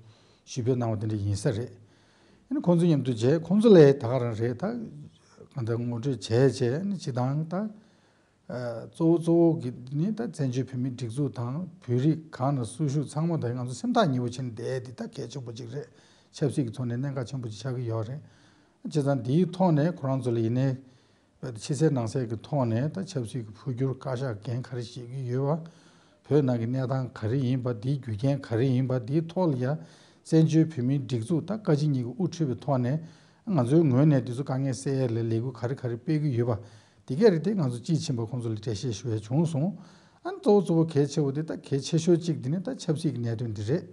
ཞུ་སྤེལ་གནང་བ་དེ་འདྲ་ཡིན་ས་རེད། ཨ་ནི་ཁོང་ཚོ་མཉམ་དུ་བྱས་ཁོང་ཚོ་ལས་ད་ག་རང་རེད། ད་གང་ལྟར་ངོ་སྤྲོད་བྱས་བྱས་ཨ་ནི་སྤྱིར་བཏང་ད་ཨ་གཙོ་བོ་གཙོ་བོ་གི་ནི་ད་བཙན་བྱོལ་བོད་མིའི་སྒྲིག་འཛུགས་དང་བོད་རིགས་གང་ན་སུ་བཞུགས་ཚང་མ་ད་ང་ཚོ་སེམས་ཐག་ཉེ་པོ་བྱས་ནས་བསྡད་དེ་ད་གལ་ཆེན་པོ་ཅིག་རེད། ཆབ་སྲིད་ཀྱི་ཐོག་ནས་གནད་འགག་ཆེན་པོ་ཅིག་ཆགས་ཀྱི་ཡོད་རེད། བྱས་ཙང་འདིའི་ཐོག་ནས་ཁོ་རང་ཚོ་ལ་ཡིན་ནའི་ཕྱི་གསལ་ནང་གསལ་གྱི་ཐོག་ནས་ད་ཆབ་སྲིད་ཀྱི་འཕོ་འགྱུར་བཀའ་ཤག་འགན་ག་རེ་བཞེས་ཀྱི་ཡོད་པ། བོད་ནང་གི་གནས་སྟངས་ག་རེ་ཡིན་པ། འདིའི་རྒྱུ་རྐྱེན་ག་རེ་ཡིན་པ། འདིའི་ཐོག་ལ་ཡ་བཙན་བྱོལ་བོད་མིའི་སྒྲིག་འཛུགས་ད་བཀའ་སྤྱི་གཉིས་ཀྱིས་དབུ་ཁྲིད་པའི་ཐོག་ནས་ང་ཚོའི་ངོས་ནས་འདི་ཚོ་དཀའ་ངལ་སེལ་ཡས་ལ་ལས་འགུལ་ག་རེ་ག་རེ་སྤེལ་གྱི་ཡོད་པ། དེ་གས་རིགས་དེ་ང་ཚོ་དཔྱིས་ཕྱིན་པ་ཁོང་ཚོ་ལ་འགྲེལ་བཤད་ཞུ་ཡས་བྱུང་སོང་། ཨ་ནི་གཙོ་བོ་གཙོ་བོ་གལ་ཆེ་བོ་དེ་ད་གལ་ཆེ་ཤོས་གཅིག་དེ་ནི་ད་ཆབ་སྲིད་ཀྱི་གནད་དོན་འདི་རེད།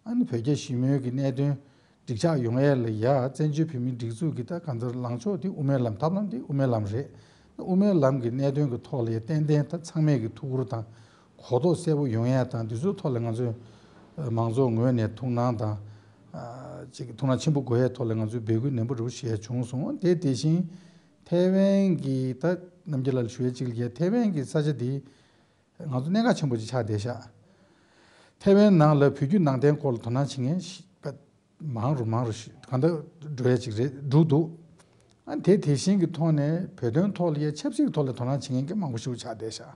ཨ་ནི་བོད་རྒྱ་ཞི་མོལ་གྱི་གནད་དོན་འགྲིག་ཆགས་ཡོང་ཡས་ལ་ཡ་བཙན་བྱོལ་བོད་མིའི་སྒྲིག་འཛུགས་ཀྱི་ད་གང་ལྟར་ལངས་ཕྱོགས་དེ་དབུ་མའི་ལམ། ཐབས་ལམ་དེ་དབུ་མའི་ལམ་རེད། དབུ་མའི་ལམ་གྱི་གནད་དོན་གྱི་ཐོག་ལ་ཡ་ཏན་ཏན་ད་ཚང་མས་ཀྱི་ཐུགས་ཁུར་དང་གོ་རྟོགས་གསལ་པོ་ཡོང་ཡས་དང་འདི་ཚོའི་ཐོག་ལ་ང་ཚོས་མང་ཚོགས་ངོས་ནས་ཐུགས་སྣང་དང་ཅིག་ཐུགས་སྣང་ཆེན་པོ་དགོས་ཡས་ཐོག་ལ་ང་ཚོས་འབོད་སྐུལ་ནན་པོ་རེ་བོ་ཞུ་ཡས་བྱུང་སོང་། དེ་དེ་བཞིན་ ཐེ་ཝན་གྱི་ད་རྣམ་རྒྱལ་ལགས་ལ་ཞུ་ཡ་གཅིག་ལ་ཡ། ཐེ་ཝན་གྱི་ས་ཆ་འདི་ང་ཚོ་གནད་འགག་ཆེན་པོ་ཅིག་ཆགས་བསྡད་ཤག་ཐེ་ཝན་ནང་ལ་བོད་བརྒྱུད་ནང་བསྟན་སྐོར་ལ་དོ་སྣང་བྱེད་མཁན་ཞིག་པ་མང་རུ་མང་རུ་ཞིག་གང་ལྟར་འགྲོ་ཡ་ཅིག་རེད་འགྲོ་འདུག་ཨ་དེ་དེ་བཞིན་གྱི་ཐོག་ནས་བོད་དོན་ཐོག་ལ་ཡ་ཆབ་སྲིད་ཀྱི་ཐོག་ལ་དོ་སྣང་བྱེད་མཁན་གྱི་མང་པོ་ཞིག་ཆགས་བསྡད་ཤག་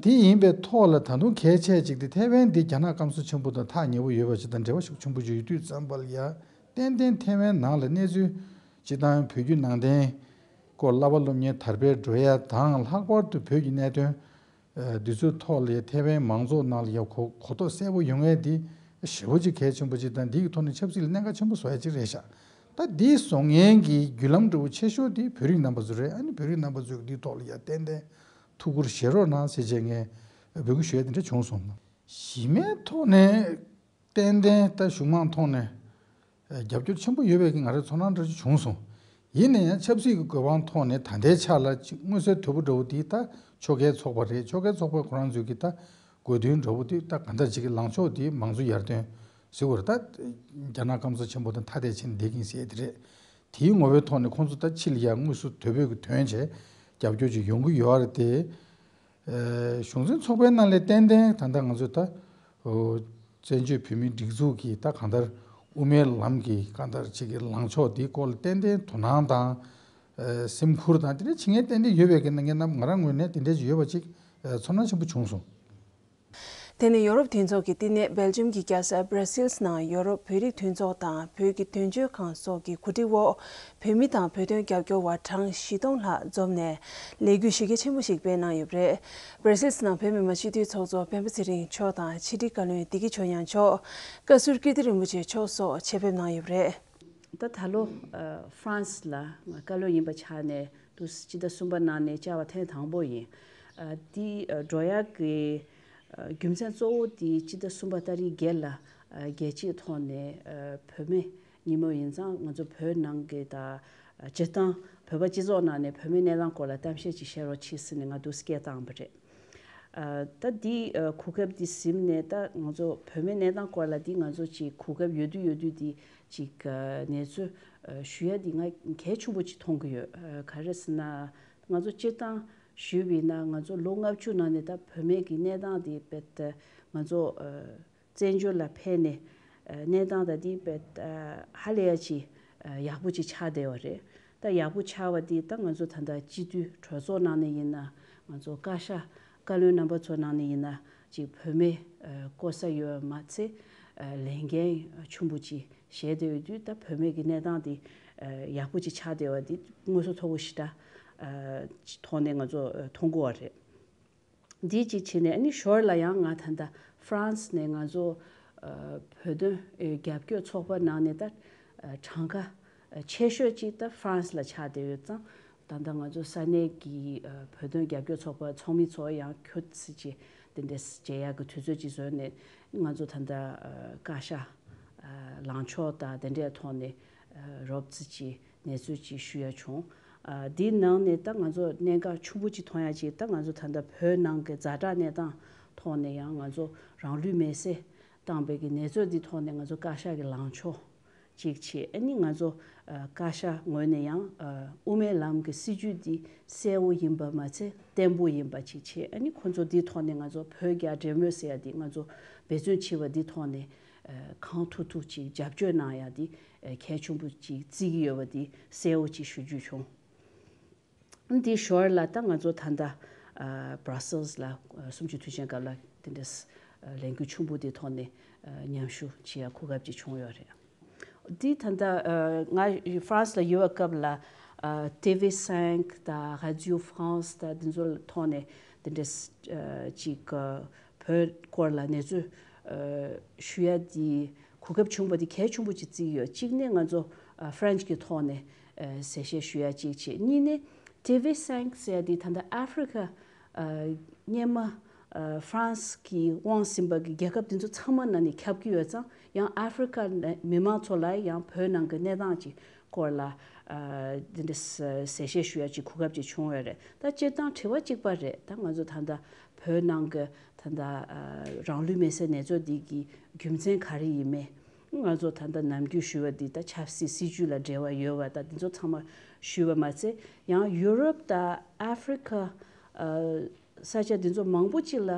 དེ་ཡིན་པའི་ཐོག་ལ་ད་དུང་གལ་ཆེ་ཅིག་དེ་ཐེ་ཝན་འདི་རྒྱ་ནག་སྐམ་ས་ཆེན་པོ་དང་ཐག་ཉེ་བོ་ཡོད་པ་ཅིག་དང་འབྲེལ་བ་ཤུགས་ཆེན་པོ་ཅིག་ཡོད་དུས་ཙམ་པ་ལ་ཡ། ཏན་ཏན་ཐེ་ཝན་ནང་ལ་གནས་ཚུལ་སྤྱི་བཏང་བོད་བརྒྱུད་ནང་བསྟན་སྐོར་བསླབ་པ་སློབ་གཉེར་དར་སྤེལ་འགྲོ་ཡ་དང་། ལྷག་པར་དུ་བོད་ཀྱི་གནད་དོན་འདི་ཚོའི་ཐོག་ལ་ཡ་ཐེ་ཝན་མང་ཚོགས་ནང་ལ་ཡ་གོ་གོ་རྟོགས་གསལ་པོ་ཡོང་ཡ་འདི་ཞེ་པོ་ཅིག་གལ་ཆེན་པོ་ཅིག་དང་། འདི་གི་ཐོག་ནས་ཆབ་སྲིད་ལ་གནད་འགག་ཆེན་པོ་བཟོ་ཡ་ཅིག་རེད་ཤག་ད་འདི་བཟོ་མཁན་གྱི་བརྒྱུད་ལམ་འདྲ་བོ་ཆེ་ཤོས་འདི་བོད་རིགས་རྣམ་པ་ཚོ་རེད། ཨ་ནི་བོད་རིགས་རྣམ་པ་ཚོས་འདིའི་ཐོག་ལ་ཡ་ཏན་ཏན་ཐུགས་ཁུར་བཞེས་རོགས་གནང་ཟེར་བྱས་ངས་འབོད་སྐུལ་ཞུ་ཡ་དེ་འདྲ་བྱུང་སོང་། གཞི་མའི་ཐོག་ནས་ཏན་ཏན་ད་གཞུང་མང་ཐོག་ནས་རྒྱབ་སྐྱོར་ཆེན་པོ་ཡོད་པའི་གི་ང་རའི་ཚོར་སྣང་འདྲ་ཅིག་བྱུང་སོང་། ཡིན་ན་ཡང་ཆབ་སྲིད་ཀྱི་བཀོད་དབང་ཐོག་ནས་ད་ལྟའི་ཆ་ལ་ཅིག་མངོན་གསལ་དོད་པོ་འདྲ་བོ་དེ་ད་ཕྱོགས་འགལ་ཚོགས་པ་རེད། ཕྱོགས་འགལ་ཚོགས་པ་ཁོ་རང་ཚོས་ཀྱི་ད་དགོས་འདུན་འདྲ་བོ་དེ་ད་གང་ལྟར་ཅིག་གི་ལངས་ཕྱོགས་དེ་མང་གཙོ་ཡར་ཐོན་ཟེར་བ་རེད། ད་རྒྱ་ནག་སྐམ་ས་ཆེན་པོ་དང་ཐ་དད་ཕྱིན་བསྡད་ཀྱིན་ཟེར་དེ་རེད། དེའི་ངོ་བོའི་ཐོག་ནས་ཁོང་ཚོ་ད་ཕྱི་ལ་ཡ་དངོས་སུ་དོད་པོས་ཀྱི་ཐོན་བྱས་རྒྱབ་སྐྱོར་ཅིག་ཡོང་གི་ཡོད་རེད་དེ། ཨ་གཞུང་འཛིན་ཚོགས་པའི་ནང་ལ་ཏན་ཏན་ད་ལྟ་ང་ཚོས་ད་ཨོ་བཙན་བྱོལ་བོད་མིའི་སྒྲིག་འཛུགས་ཀྱི་ད་གང་ལྟར་དབུ་མའི་ལམ་གྱི་གང་ལྟར་ཅིག་གི་ལངས་ཕྱོགས་འདིའི་སྐོར་ལ་ཏན་ཏན་དོ་སྣང་དང་། ཨ་སེམས་ཁུར་དང་དེ་འདྲ་བྱེད་མཁན་ཏན་ཏན་ཡོད་པའི་གི་ངེད་རྣམས་ང་རང་ངོས་ནས་དེ་འདྲ་ཅིག་ཡོད་པ་ཅིག་ཨ་ཚོར་སྣང་ཆེན་པོ་བྱུང་སོང་། དེ་ནས་ཡོ་རོབ་མཐུན་ཚོགས་ཀྱི་བསྟི་གནས་སྦེལ་ཇམ་གྱི་རྒྱལ་ས་Brussels་ནང་ཡོ་རོབ་བོད་རིགས་མཐུན་ཚོགས་དང་བོད་ཀྱི་དོན་གཅོད་ཁང་སོགས་ཀྱི་གོ་སྒྲིག་འོག་བོད་མི་དང་བོད་དོན་རྒྱབ་སྐྱོར་བ་གྲངས་བཞི་སྟོང་ལྷག་འཛོམས་ནས་ལས་འགུལ་གཞི་རྒྱ་ཆེན་པོ་ཞིག་སྤེལ་གནང་ཡོད་པ་རེད། Brussels་ནང་བོད་མི་མང་སྤྱི་འཐུས་ཚོགས་གཙོ་སྤེན་པ་ཚེ་རིང་མཆོག་དང་ཕྱི་དྲིལ་བཀའ་བློན་བདེ་སྐྱིད་ཆོས་དབྱངས་མཆོག་བཀའ་ཟུར་ཀིརྟི་རིན་པོ་ཆེ་མཆོག་སོགས་ཆེད་ཕེབས་གནང་ཡོད་པ་རེད། ད་ད་ལོ་ཨ་ཧྥ་རན་སི་ལ་ང་བཀའ་བློན་ཡིན་པ་ཆགས་ནས་དུས་སྤྱི་ཟླ་གསུམ་པ་ནང་ནས་བཅར་བ་ཐེངས་དང་པོ་ཡིན། ཨ་འདི་ཨ་འགྲོ་ཡག་གི་ཨ་རྒྱུ་མཚན་གཙོ་བོ་དེ་སྤྱི་ཟླ་གསུམ་པ་ཏ་རིག་བརྒྱད་ལ་ཨ་རྒྱལ་སྤྱིའི་ཐོག་ནས་ཨ་བུད་མེད་ཉིན་མོ་ཡིན་ཙང་ང་ཚོ་བོད་ནང་གི་ད་ཨ་སྤྱིར་བཏང་བོད་པ་སྤྱི་ཚོགས་ནང་ནས་བུད་མེད་གནས་སྟངས་སྐོར་ལ་གཏམ་བཤད་ཅིག་བྱེད་རོགས་གྱིས་ཟེར་ནས་ང་འདུག་སེ་སྐད་བཏང་བ་རེད། ཨ་ད་འདི་ཨ་གོ་སྐབས་འདི་ཟིན་ནས་ད་ང་ཚོ་བུད་མེད་གནས་སྟངས་སྐོར་ལ་འདི་ང་ཚོ་ཅིག་གོ་སྐབས་ཡོད་དུས་ཡོད་དུས་འདི་ཅིག་ཨ་གནས་ཚུལ་ཨ་ཞུ་ཡ་འདི་ང་གལ་ཆེན་པོ་ཅིག་མཐོང་གི་ཡོད། ཨ་ག་རེ་ཟེར་ན་ང་ཚོ་སྤྱིར་བཏང་ཞུས་པ་ཡིན་ན་ང་ཚོ་ལོ་ལྔ་བཅུ་ནང་ནས་ད་བུད་མེད་ཀྱི་གནས་སྟངས་འདི་དཔེ་ད་ང་ཚོ་ཨ་བཙན་བྱོལ་ལ་ཕེབས་ནས་ཨ་གནས་སྟངས་ད་འདི་དཔེ་ད་ཧ་ལས་ཡ་ཅིག་ཨ་ཡག་པོ་ཅིག་ཆགས་བསྡད་པ་རེད། ད་ཡག་པོ་ཆགས་པ་འདི་ད་ང་ཚོ་ད་ལྟ་སྤྱི་འཐུས་གྲོས་ཚོགས་ནང་ནས་ཡིན་ན་ང་ཚོ་བཀའ་ཤག་བཀའ་བློན་རྣམ་པ་ཚོ་ནང་ནས་ཡིན་ན་ཅིག་བུད་མེད་ཨ་བསྐོ་ས་ཡོད་པ་མ་ཚད་ཨ་ལས་འགན་ཆེན་པོ་ཅིག་བཞེས་བསྡད་ཡོད་དུས་ད་བུད་མེད་ཀྱི་གནས་སྟངས་འདི་ཨ་ཡག་པོ་ཅིག་ཆགས་བསྡད་པ་འདི་མངོན་གསལ་དོད་པོ་ཞེ་དྲག་ཨ་ཐོག་ནས་ང་ཚོ་ཨ་མཐོང་གི་ཡོད་རེད། འདི་གཅིག་བྱས་ནས་ཨ་ནི་ཞོར་ལ་ཡང་ང་ད་ལྟ་ཧྥ་རན་སི་ནས་ང་ཚོ་ཨ་བོད་དོན་ཨེ་རྒྱབ་སྐྱོར་ཚོགས་པ་ནང་ནས་ད་ཨ་གྲངས་ཀ་ཨ་ཆེ་ཤོས་ཅིག་ད་ཧྥ་རན་སི་ལ་ཆགས་བསྡད་ཡོད་ཙང་། ད་ལྟ་ང་ཚོ་ས་གནས་ཀྱི་ཨ་བོད་དོན་རྒྱབ་སྐྱོར་ཚོགས་པ་ཚོགས་མི་ཚོ་ཡང་ཁྱོད་ཚོ་ཅིག་དེ་འདྲས་མཇལ་ཡག་གི་དུས་ཚོད་ཅིག་བཟོས་ནས་ང་ཚོ་ད་ལྟ་ཨ་བཀའ་ཤག་ཨ་ལངས་ཕྱོགས་དང་དེ་འདྲའི་ཐོག་ནས་ཨ་རོབ་ཙམ་ཅིག་གནས་ཚུལ་ཅིག་ཞུ་ཡ་བྱུང་། ཨ་འདིའི་ནང་ནས་ད་ང་ཚོ་གནད་འགག་ཆེན་པོ་ཅིག་མཐོང་ཡ་ཅིག་ད་ང་ཚོ་ད་ལྟ་བོད་ནང་གི་ཛ་དྲག་གནས་སྟངས་ཐོག་ནས་ཡང་ང་ཚོ་རང་ལུས་མེར་སྲེག་བཏང་པའི་གི་གནས་ཚུལ་འདི་ཐོག་ནས་ང་ཚོ་བཀའ་ཤག་གི་ལངས་ཕྱོགས་ཅིག་བྱས། ཨ་ནི་ང་ཚོ་ཨ་བཀའ་ཤག་ངོས་ནས་ཡང་ཨ་དབུ་མའི་ལམ་གི་སྲིད་བྱུས་འདི་གསལ་བོ་ཡིན་པ་མ་ཚད་བརྟན་པོ་ཡིན་པ་ཅིག་བྱས། ཨ་ནི་ཁོ་ཚོ་འདི་ཐོག་ནས་ང་ཚོ་བོད་རྒྱ་འབྲེལ་མོལ་ཟེར་ཡ་འདི་ང་ཚོ་འབད་བརྩོན་བྱས་པ་འདི་ཐོག་ནས་ཨ་གང་ཐུབ་ཐུབ་ཅིག་རྒྱབ་སྐྱོར་གནང་ཡ་འདི་ཨ་གལ་ཆེན་པོ་ཅིག་བརྩི་གི་ཡོད་པ་འདི་གསལ་བོ་ཅིག་ཞུ་རྒྱུ་བྱུང་། འདི་ཞོར་ལ་ད་ང་ཚོ་ད་ལྟ་ཨ་Brussels་ལ་ཨ་གསུམ་བཅུའི་དུས་ཆེན་སྐབས་ལ་དེ་འདྲས་ཨ་ལས་འགུལ་ཆེན་པོ་དེ་ཐོག་ནས་ཨ་མཉམ་ཞུགས་བྱེད་ཡ་གོ་སྐབས་ཅིག་བྱུང་ཡོད་རེད། འདི་ད་ལྟ་ཨ་ང་ཧྥ་རན་སི་ལ་ཡོད་པའི་སྐབས་ལ་ཨ་ཊི་ཝི་སེང་དང་Radio France་དང་འདི་ཚོ་ཐོག་ནས་དེ་འདྲས་ཨ་ཅིག་ཨ་བོད་སྐོར་ལ་གནས་ཚུལ་ཨ་ཞུ་ཡ་འདི་གོ་སྐབས་བྱུང་བ་འདི་གལ་ཆེན་པོ་ཅིག་བརྩི་གི་ཡོད། གཅིག་ནས་ང་ཚོ་ཨ་French་གི་ཐོག་ནས་ཨ་གསལ་བཤད་ཞུ་ཡ་གཅིག་བྱས། གཉིས་ནས་ཊི་ཝི་སེང་ཟེར་ཡ་འདི་ད་ལྟ་ཨ་ཧྥི་རི་ཀ་ཨ་སྔོན་མ་ཨ་ཧྥ་རན་སི་གིས་དབང་ཟིན་པ་གི་རྒྱལ་ཁབ་འདི་ཚོ་ཚང་མ་ནང་ནས་ཁྱབ་ཀྱི་ཡོད་ཙང་། ཡང་ཨ་ཧྥི་རི་ཀ་ནས་མི་མང་ཚོ་ལ་ཡང་བོད་ནང་གི་གནས་སྟངས་ཀྱི་སྐོར་ལ་ཨ་འདི་འདྲ་གསལ་བཤད་ཞུ་ཡ་ཅིག་གོ་སྐབས་ཅིག་བྱུང་ཡོད་རེད། ད་སྤྱིར་བཏང་དྲི་བ་གཅིག་པ་རེད། ད་ང་ཚོ་ད་ལྟ་བོད་ནང་གི་ད་ལྟ་ཨ་རང་ལུས་མེར་སྲེག་གནས་ཚུལ་འདི་གི་རྒྱུ་མཚན་ག་རེ་ཡིན་མེད། ང་ཚོ་ད་ལྟ་ནམ་རྒྱུན་ཞུ་བ་འདི་ད་ཆབ་སྲིད་སྲིད་ཇུས་ལ་འབྲེལ་བ་ཡོད་པ་ད་འདི་ཚོ་ཚང་མ་ཞུས་པ་མ་ཚད། ཡང་ཡུ་རོབ་དང་ཨ་ཧྥེ་རི་ཁ་ས་ཆ་འདི་ཚོ་མང་པོ་ཅིག་ལ་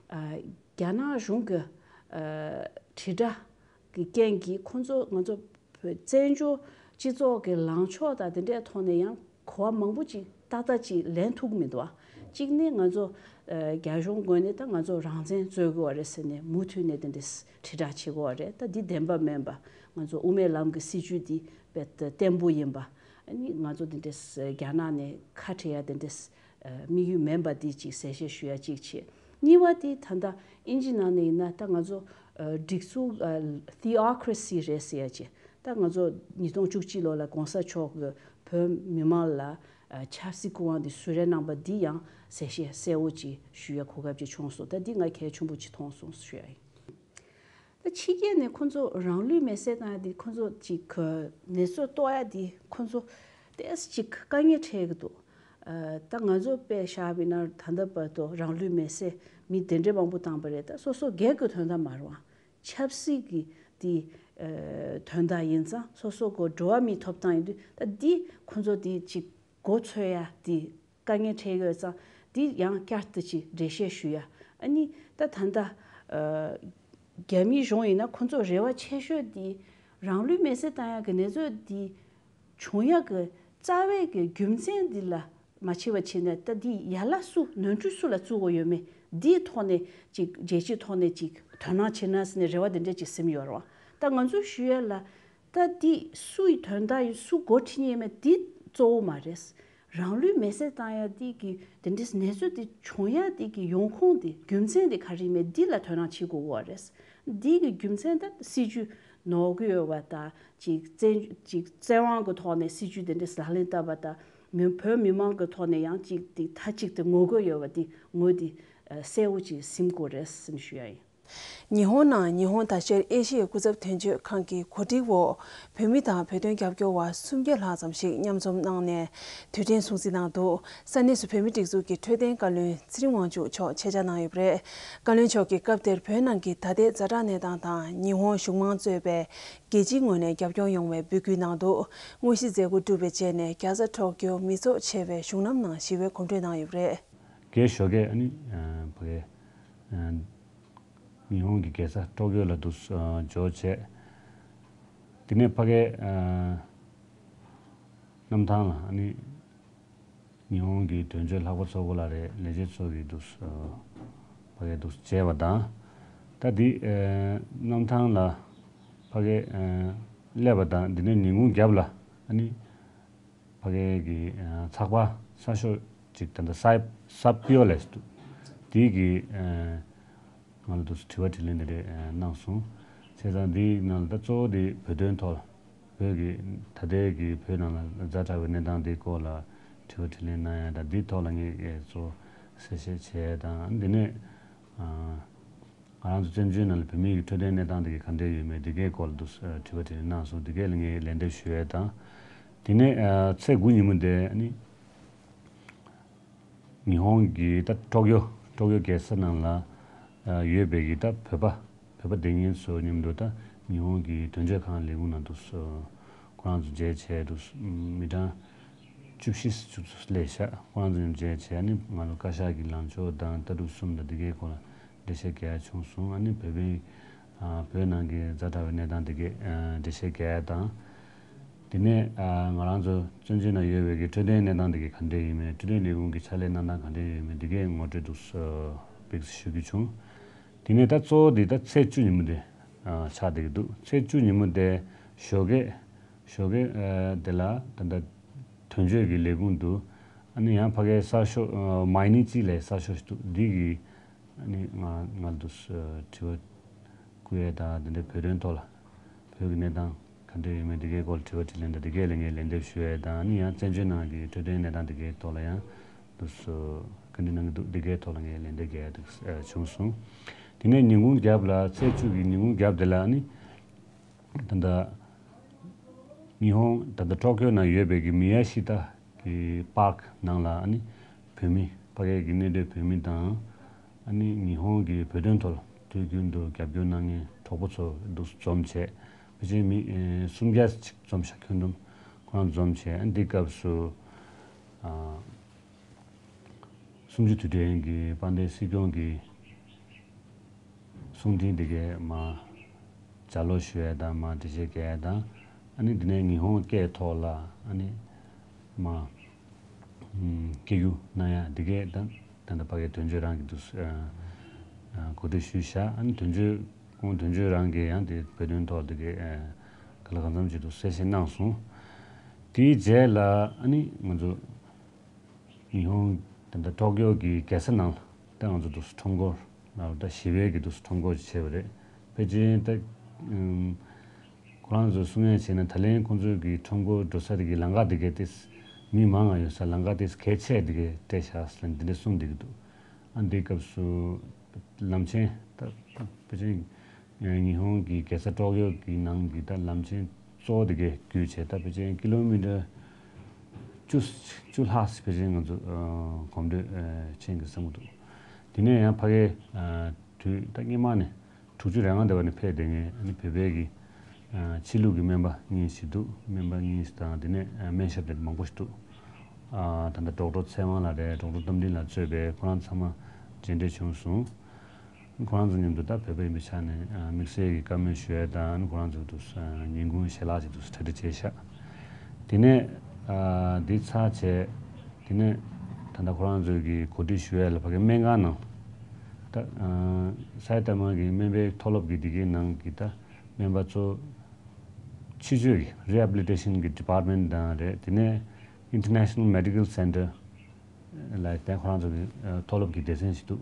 རྒྱ་ནག་གཞུང་གི་དྲིལ་བསྒྲགས་ཀྱི་རྐྱེན་གྱིས་ཁོང་ཚོ་ང་ཚོ་བཙན་བྱོལ་སྤྱི་ཚོགས་ཀྱི་ལངས་ཕྱོགས་དང་དེ་འདྲའི་ཐོག་ནས་ཡང་གོ་བ་མང་པོ་ཅིག་ཏག་ཏག་ཅིག་ལེན་ཐུབ་ཀྱི་མི་འདུག་གཅིག་ནི་ང་ཚོ་རྒྱ་གཞུང་ངོས་ནས་ད་ང་ཚོ་རང་བཙན་རྩོད་དགོས་པ་རེད་ཟེར་ནས་མུ་མཐུད་ནས་དེ་འདྲས་དྲིལ་བསྒྲགས་བྱེད་དགོས་པ་རེད། ད་འདི་བདེན་པ་མིན་པ། ང་ཚོ་དབུ་མའི་ལམ་གྱི་སྲིད་ཇུས་འདི་དཔེ་བརྟན་པོ་ཡིན་པ། ཨ་ནི་ང་ཚོ་དེ་འདྲས་རྒྱ་ནག་ནས་ཁ་བྲལ་ཡ་དེ་འདྲས་དམིགས་ཡུལ་མིན་པ་འདི་ཅིག་གསལ་བཤད་ཞུ་ཡ་གཅིག་བྱས། གཉིས་པ་དེ་ད་ལྟ་ཨིན་ཇི་ནང་ནས་ཡིན་ན་ད་ང་ཚོ་སྒྲིག་འཛུགས་theocracy་རེད་ཟེར་ཡ་ཅིག་ད་ང་ཚོ་ཉིས་སྟོང་བཅུ་གཅིག་ལོ་ལ་གོང་ས་མཆོག་གིས་བོད་མི་མང་ལ་ཆབ་སྲིད་སྐུ་དབང་དེ་གསོལ་རས་གནང་པ་འདི་ཡང་གསལ་བཤད་གསལ་བོ་ཅིག་ཞུ་ཡ་གོ་སྐབས་ཅིག་བྱུང་སོང་། ད་འདི་ང་གལ་ཆེན་པོ་ཅིག་མཐོང་སོང་ཞུ་ཡ་ཡིན། ད་ཕྱི་རྒྱལ་ནས་ཁོ་ཚོ་རང་ལུས་མེར་སྲེག་བཏང་ཡ་དེ་ཁོ་ཚོ་ཅིག་གི་ནུས་ཚོད་གཏོང་ཡ་དེ་ཁོ་ཚོ་ཏོག་ཙམ་ཅིག་དཀའ་ངལ་འཕྲད་ཀྱི་འདུག་ཨ། ད་ང་ཚོ་དཔེ་བཞག་པ་ཡིན་ན་ད་ལྟ་བར་དུ་རང་ལུས་མེར་སྲེག་མི་དེ་འདྲའི་མང་པོ་བཏང་པ་རེད། ད་སོ་སོ་སྒེར་གྱི་དོན་དག་མ་རེད་བ། ཆབ་སྲིད་ཀྱི་དེ་ཨ་དོན་དག་ཡིན་ཙང་སོ་སོ་གི་འགྲོ་བ་མིའི་ཐོབ་ཐང་ཡིན་དུས་ད་འདི་ཁོ་ཚོ་དེ་ཅིག་མགོ་ཚོས་ཡ་དེ་དཀའ་ངལ་འཕྲད་ཡོད་ཙང་འདི་ཡང་བསྐྱར་དུ་ཅིག་འགྲེལ་བཤད་ཞུ་ཡ། ཨ་ནི་ད་ད་ལྟ་ཨ་རྒྱ་མིའི་གཞུང་ཡིན་ན་ཁོ་ཚོ་རེ་བ་ཆེ་ཤོས་དེ་རང་ལུས་མེར་སྲེག་བཏང་ཡ་གི་གནས་ཚུལ་དེ་བྱུང་ཡག་གི་རྩ་བའི་གི་རྒྱུ་མཚན་འདི་ལ་མ་ཕྱེ་བ་བྱས་ནས་ད་འདི་ཡ་ལ་སུ་ནོར་འཁྲུལ་སུ་ལ་བཙུགས་དགོས་ཡོད་མེད་འདིའི་ཐོག་ནས་ཅིག་རྒྱལ་སྤྱིའི་ཐོག་ནས་ཅིག་དོ་སྣང་བྱེད་ན་ཟེར་ནས་རེ་བ་འདི་འདྲ་ཅིག་སེམས་ཡོད་རེད་བ། ད་ང་ཚོས་ཞུ་ཡ་ལ་ད་འདི་སུའི་དོན་དག་ཡིན་སུ་འགོ་ཁྲིད་མཁན་ཡིན་མེད་འདི་གཙོ་བོ་མ་རེད། རང་ལུས་མེར་སྲེག་བཏང་ཡ་འདི་གི་དེ་འདྲའི་གནས་ཚུལ་འདི་བྱུང་ཡ་འདི་གི་ཡོང་ཁུངས་འདི་རྒྱུ་མཚན་འདི་ག་རེ་ཡིན་མེད་འདི་ལ་དོ་སྣང་བྱེད་དགོས་པ་རེད། འདི་གི་རྒྱུ་མཚན་ད་སྲིད་ཇུས་ནོར་གི་ཡོད་པ་དང་ཅིག་བཙན་ཅིག་བཙན་དབང་གི་ཐོག་ནས་སྲིད་ཇུས་དེ་འདྲས་ལག་ལེན་བསྟར་བ་དང་མི་བོད་མི་མང་གི་ཐོག་ནས་ཡང་ཅིག་དེ་མཐའ་གཅིག་ཏུ་ངོ་རྒོལ་ཡོད་པ་དེ་ངོས་དེ་གསལ་བོ་ཅིག་ཟིན་དགོས་རེད་ཟེར་ནས་ཞུ་ཡ་ཡིན། ཉི་ཧོང་ནང་ཉི་ཧོང་དང་ཤར་ཨེ་ཤི་ཡའི་སྐུ་ཚབ་དོན་གཅོད་ཁང་གི་གོ་སྒྲིག་འོག་བོད་མི་དང་བོད་དོན་རྒྱབ་སྐྱོར་བ་སུམ་བརྒྱ་ལྷག་ཙམ་ཞིག་མཉམ་འཛོམས་གནང་ནས་དུས་དྲན་སྲུང་བརྩི་གནང་འདུག་ས་གནས་སུ་བོད་མིའི་སྒྲིག་འཛུགས་ཀྱི་འཕྲོད་བསྟེན་བཀའ་བློན་ཚེ་རིང་དབང་ཕྱུག་མཆོག་ཆེད་བཅར་གནང་ཡོད་པ་རེད། བཀའ་བློན་མཆོག་གིས་སྐབས་དེར་བོད་ནང་གི་ད་ལྟའི་ཛ་དྲག་གནས་སྟངས་དང་ཉི་ཧོང་གཞུང་མང་གཙོས་པའི་རྒྱལ་སྤྱིའི་ངོས་ནས་རྒྱབ་སྐྱོར་ཡོང་བའི་འབོད་སྐུལ་གནང་འདུག་དངོས་གཞིའི་མཛད་སྒོ་གྲུབ་པའི་རྗེས་ནས་རྒྱལ་ས་ཊོ་ཀྱོ་མི་ཚོགས་ཆེ་བའི་གཞུང་ལམ་ནང་ཞི་བའི་གོམ་བགྲོད་གནང་ཡོད་པ་རེད། རྒས་ཞོགས་ཀས་ཨ་ནི་ཕ་གའི་ཉི་ཧོང་གི་རྒྱལ་ས་ཊོ་ཀྱོ་ལ་འདུག་འབྱོར་བྱས། དེ་ནས་ཕ་གའི་གནམ་ཐང་ལ་ཨ་ནི་ཉི་ཧོང་གི་དོན་གཅོད་ལྷག་པ་ཚོགས་པ་ལ་རེད་ལས་བྱེད་ཚོ་གི་འདུག་ཕ་གའི་འདུག་མཇལ་བ་དང་། ད་འདི་གནམ་ཐང་ལ་ཕ་གའི་སླེབས་པ་དང་འདི་ནས་ཉིན་གུང་རྒྱབ་ལ་ཨ་ནི། ཕ་གའི་གི་ཚགས་པར་གསར་ཤོག་ཅིག་ད་ལྟ་སའི་སབ་པིའོ་ལས་འདུག་དེའི་གི་ང་ལ་དུ་དྲི་བ་དྲིས་ལན་དེ་འདྲས་གནང་སོང་། བྱས་ཙང་འདིའི་ནང་ལ་ད་གཙོ་བོ་དེ་བོད་དོན་ཐོག་ལ་བོད་ཀྱི་ད་ལྟའི་གི་བོད་ནང་ལ་ཛ་དྲག་པའི་གནས་སྟངས་དེའི་སྐོར་ལ་དྲི་བ་དྲིས་ལན་གནང་ཡ་དང་འདིའི་ཐོག་ལ་ངས་གཙོ་བོ་གསལ་བཤད་བྱས་དང་འདི་ནས། ང་རང་ཚོ་བཙན་བྱོལ་ནང་ལ་བོད་མིའི་གི་འཕྲོད་བསྟེན་གནས་སྟངས་དེ་ག་འདྲས་ཡོད་མེད་དེ་གའི་སྐོར་ལ་དུ་དྲི་བ་དྲིས་ལན་གནང་སོང་། དེ་གས་ལ་ངས་ལན་འདེབས་ཞུ་ཡས་དང་། དེ་ནས་ཚེས་དགུ་ཉིན་མོ་དེ་ནི་ཉི་ཧོང་གི་ད་ཊོ་ཀྱོ་ཊོ་ཀྱོ་རྒྱལ་ས་ནང་ལ་ཡོད་པའི་གི་ད་བོད་པ་བོད་པ་སྡེ་ངན་ཚོ་མཉམ་དུ་ད་ཉི་ཧོང་གི་དོན་གཅོད་ཁང་ལས་ཁུངས་ནང་དུ་ཁོ་རང་ཚོ་མཇལ་བྱས་དུ་མི་གྲངས་བཅུ་བཞི་བཅུ་ཙམ་སླེབས་ཤག་ཁོ་རང་ཚོ་མཉམ་མཇལ་བྱས་ནི་ང་ཚོ་བཀའ་ཤག་གི་ལངས་ཕྱོགས་དང་ལྟ་གྲུབ་གསུམ་དང་དེ་གའི་སྐོར་ལ་འགྲེལ་བཤད་རྒྱག་ཡ་བྱུང་སོང་། ཨ་ནི་བོད་པའི་བོད་ནང་གི་ཛ་དྲག་པའི་གནས་སྟངས་དེ་གའི་འགྲེལ་བཤད་རྒྱག་ཡ་དང་། དེ་ནས་ང་རང་ཚོ་བཙན་བྱོལ་ནང་ཡོད་པའི་གི་འཕྲོད་བསྟེན་གནས་སྟངས་དེ་གའི་ག་འདྲས་ཡིན་མིན་འཕྲོད་བསྟེན་ལས་ཁུངས་ཀྱི་ཕྱག་ལས་གནང་སྟངས་ག་འདྲས་ཡོད་མིན་དེ་གའི་ངོ་སྤྲོད་དུ་སྤེལ་ཞུ་རྒྱུ་བྱུང་། དེ་ནས་ད་གཙོ་བོ་དེ་ད་ཚེས་བཅུ་ཉིན་མོ་དེ་ཆགས་བསྡད་ཀྱི་འདུག་ཚེས་བཅུ་ཉིན་མོ་དེ་ཞོགས་ཀས་ཞོགས་ཀས་དེ་ལ་ད་ལྟ་དོན་གཅོད་ཀྱི་ལས་ཁུངས་འདུག་ཨ་ནི་ཡང་ཕ་གའི་གསར་ཤོག་མའི་ནི་ཅི་ལའི་གསར་ཤོག་ཞིག་འདུག་འདི་གི་ཨ་ནི་ང་ང་ལ་དུ་དྲི་བ་བསྐུར་ཡས་དང་དེ་འདྲའི་བོད་དོན་ཐོག་ལ་བོད་ཀྱི་གནས་སྟངས་ག་འདྲ་ཡོད་མེད་འདི་གའི་སྐོར་ལ་དྲི་བ་དྲིས་ལན་དང་འདི་གའི་ལ་ངས་ལན་འདེབས་ཞུ་ཡས་དང་ཨ་ནི་ཡང་བཙན་བྱོལ་ནང་གི་འཕྲོད་བསྟེན་གནས་སྟངས་འདི་གའི་ཐོག་ལ་ཡང་དུ་ག་འདྲ་གནང་གི་འདུག་འདི་གའི་ཐོག་ལ་ངས་ལན་འདེབས་རྒྱག་ཡས་དེ་བྱུང་སོང་། དེ་ནས་ཉིན་གུང་རྒྱབ་ལ་ཚེས་བཅུ་གི་ཉིན་གུང་རྒྱབ་དེ་ལ་ཨ་ནི། ད་ལྟ་ཉི་ཧོང་ད་ལྟ་ཊོ་ཀྱོ་ནང་ཡོད་པའི་གི་མི་ཡ་ཤི་ཏ་གི་པཱརྐ་ནང་ལ་ཨ་ནི་བོད་མི་ཕ་གའི་གི་གནས་སྡོད་བོད་མི་དང་ཨ་ནི་ཉི་ཧོང་གི་བོད་དོན་ཐོག་དུས་རྒྱུན་དུ་རྒྱབ་སྐྱོར་གནང་མཁན་གྲོགས་པོ་ཚོ་འདུ་འཛོམས་བྱས་ ཕལ་ཆེར་མི་ཨེ་སུམ་བརྒྱ་ཅིག་འཛོམས་ཤག་ཁྱོན་བསྡོམས་ཁོ་རང་འཛོམས་བྱས། ཨ་འདི་སྐབས་སུ་ཨ་གསུམ་བཅུ་དུས་དྲན་གྱི་དཔལ་ལྡན་སྲིད་སྐྱོང་གི་གསུང་འཕྲིན་དེ་གའི་མ་ལྗགས་ཀློག་ཞུ་ཡས་དང་མ་འགྲེལ་བཤད་རྒྱག་ཡས་དང་། ཨ་ནི་དེ་ནས་ཉི་ཧོང་སྐད་ཐོག་ལ་ཨ་ནི་མ་སྐད་སྒྱུར་གནང་ཡ་དེ་གའི་དང་། ད་ལྟ་ཕ་གིའི་དོན་གཅོད་རང་གིས་འདུག་གོ་སྒྲིག་ཞུས་བཞག་ཨ་ནི་དོན་གཅོད་ཁོང་དོན་གཅོད་རང་གིས་ཡང་དེ་བོད་དོན་ཐོག་དེ་གའི་ག་ལ་གང་འཚམ་ཅིག་འདུག་གསལ་བཤད་གནང་སོང་། དེའི་རྗེས་ལ་ཨ་ནི་ང་ཚོ་ཉི་ཧོང་ད་ལྟ་ཊོ་ཀིའོ་གི་རྒྱལ་ས་ནང་ལ་ད་ང་ཚོ་འདུག་ཁྲོམ་སྐོར་ལ་ད་ཞི་བའི་གི་འདུག་ཁྲོམ་སྐོར་ཅིག་བྱས་པ་རེད། ཕལ་ཆེར་ད་ཁོ་རང་ཚོ་གསུང་ཡས་བྱས་ན་ད་ལན་ཁོང་ཚོའི་གི་ཁྲོམ་སྐོར་འགྲོ་ས་དེ་གི་ལམ་ཁ་དེ་གའི་ཏིས་མི་མང་ང་ཡོད་ས་ལམ་ཁ་ཏིས་གལ་ཆེ་དེ་གའི་སྤྲད་བཞག་ཟེར་ལ་འདི་འདྲ་གསུངས་བསྡད་ཀྱི་འདུག་ཨ་འདི་སྐབས་སུ་ལམ་ཆེན་ད་ད་ཕལ་ཆེར་ཉི་ཧོང་གི་རྒྱལ་ས་ཊོ་ཀིའོ་གི་ནང་གི་ད་ལམ་ཆེན་གཙོ་བོ་དེ་གའི་བརྒྱུད་བྱས། ད་ཕལ་ཆེར་ཀི་ལོ་མི་ཊར་བཅུ་བཅུ་ལྷག་ཕལ་ཆེར་ང་ཚོ་གོམ་བགྲོད་ཕྱིན་གི་བསམ་གི་འདུག་དེ་ནས་ཡང་ཕ་གིའི་དུས་ད་སྔོན་མ་ནས་དྲུག་ཅུ་རེ་ལྔ་དེ་བ་ནས་ཕེབས་བསྡད་མཁན་ཨ་ནི་བོད་པའི་གི་ཕྱི་ལུགས་ཀྱི་སྨན་པ་གཉིས་ཤིག་འདུག་སྨན་པ་གཉིས་དང་དེ་ནས་སྨན་ཞབས་དེ་མང་པོ་ཞིག་འདུག་ད་ལྟ་ཌོག་ཊར་ཚེ་དབང་ལགས་རེད། ཌོག་ཊར་རྟ་མགྲིན་ལགས་གཙོས་པའི་ཁོ་རང་ཚང་མ་མཇལ་འཕྲད་བྱུང་སོང་། ཁོ་རང་ཚོ་མཉམ་དུ་ད་བོད་པ་ཡིན་པའི་ཆ་ནས་དམིགས་བསལ་གྱི་བཀའ་མོལ་ཞུ་ཡས་དང་། ཁོ་རང་ཚོ་དུ་ཉིན་གུང་ཞལ་ལག་ཅིག་དུ་གྲ་སྒྲིག་བྱས་ཤག་དེ་ནས་འདི་ཚར་བྱས། དེ་ནས་ད་ལྟ་ཁོ་རང་ཚོའི་གི་གོ་སྒྲིག་ཞུ་ཡས་ལ་ཕ་གི་སྨན་ཁང་ནང་ད་ས་ཡ་ཏ་མ་གི་སྨན་པའི་མཐོ་སློབ་ཀྱི་འདི་གའི་ནང་གི་ད་སྨན་པ་ཚོ་ཕྱི་བཅོས་ཀྱི་རི་ཧེ་བྷི་ལི་ཊེ་ཤན་གྱི་ཌི་པཱར་ཊི་མེན་ཊི་དང་རེད། དེ་ནས་International Medical Center ལ་དེ་ཁོ་རང་ཚོ་གི་མཐོ་སློབ་ཀྱི་སྡེ་ཚན་ཞིག་འདུག་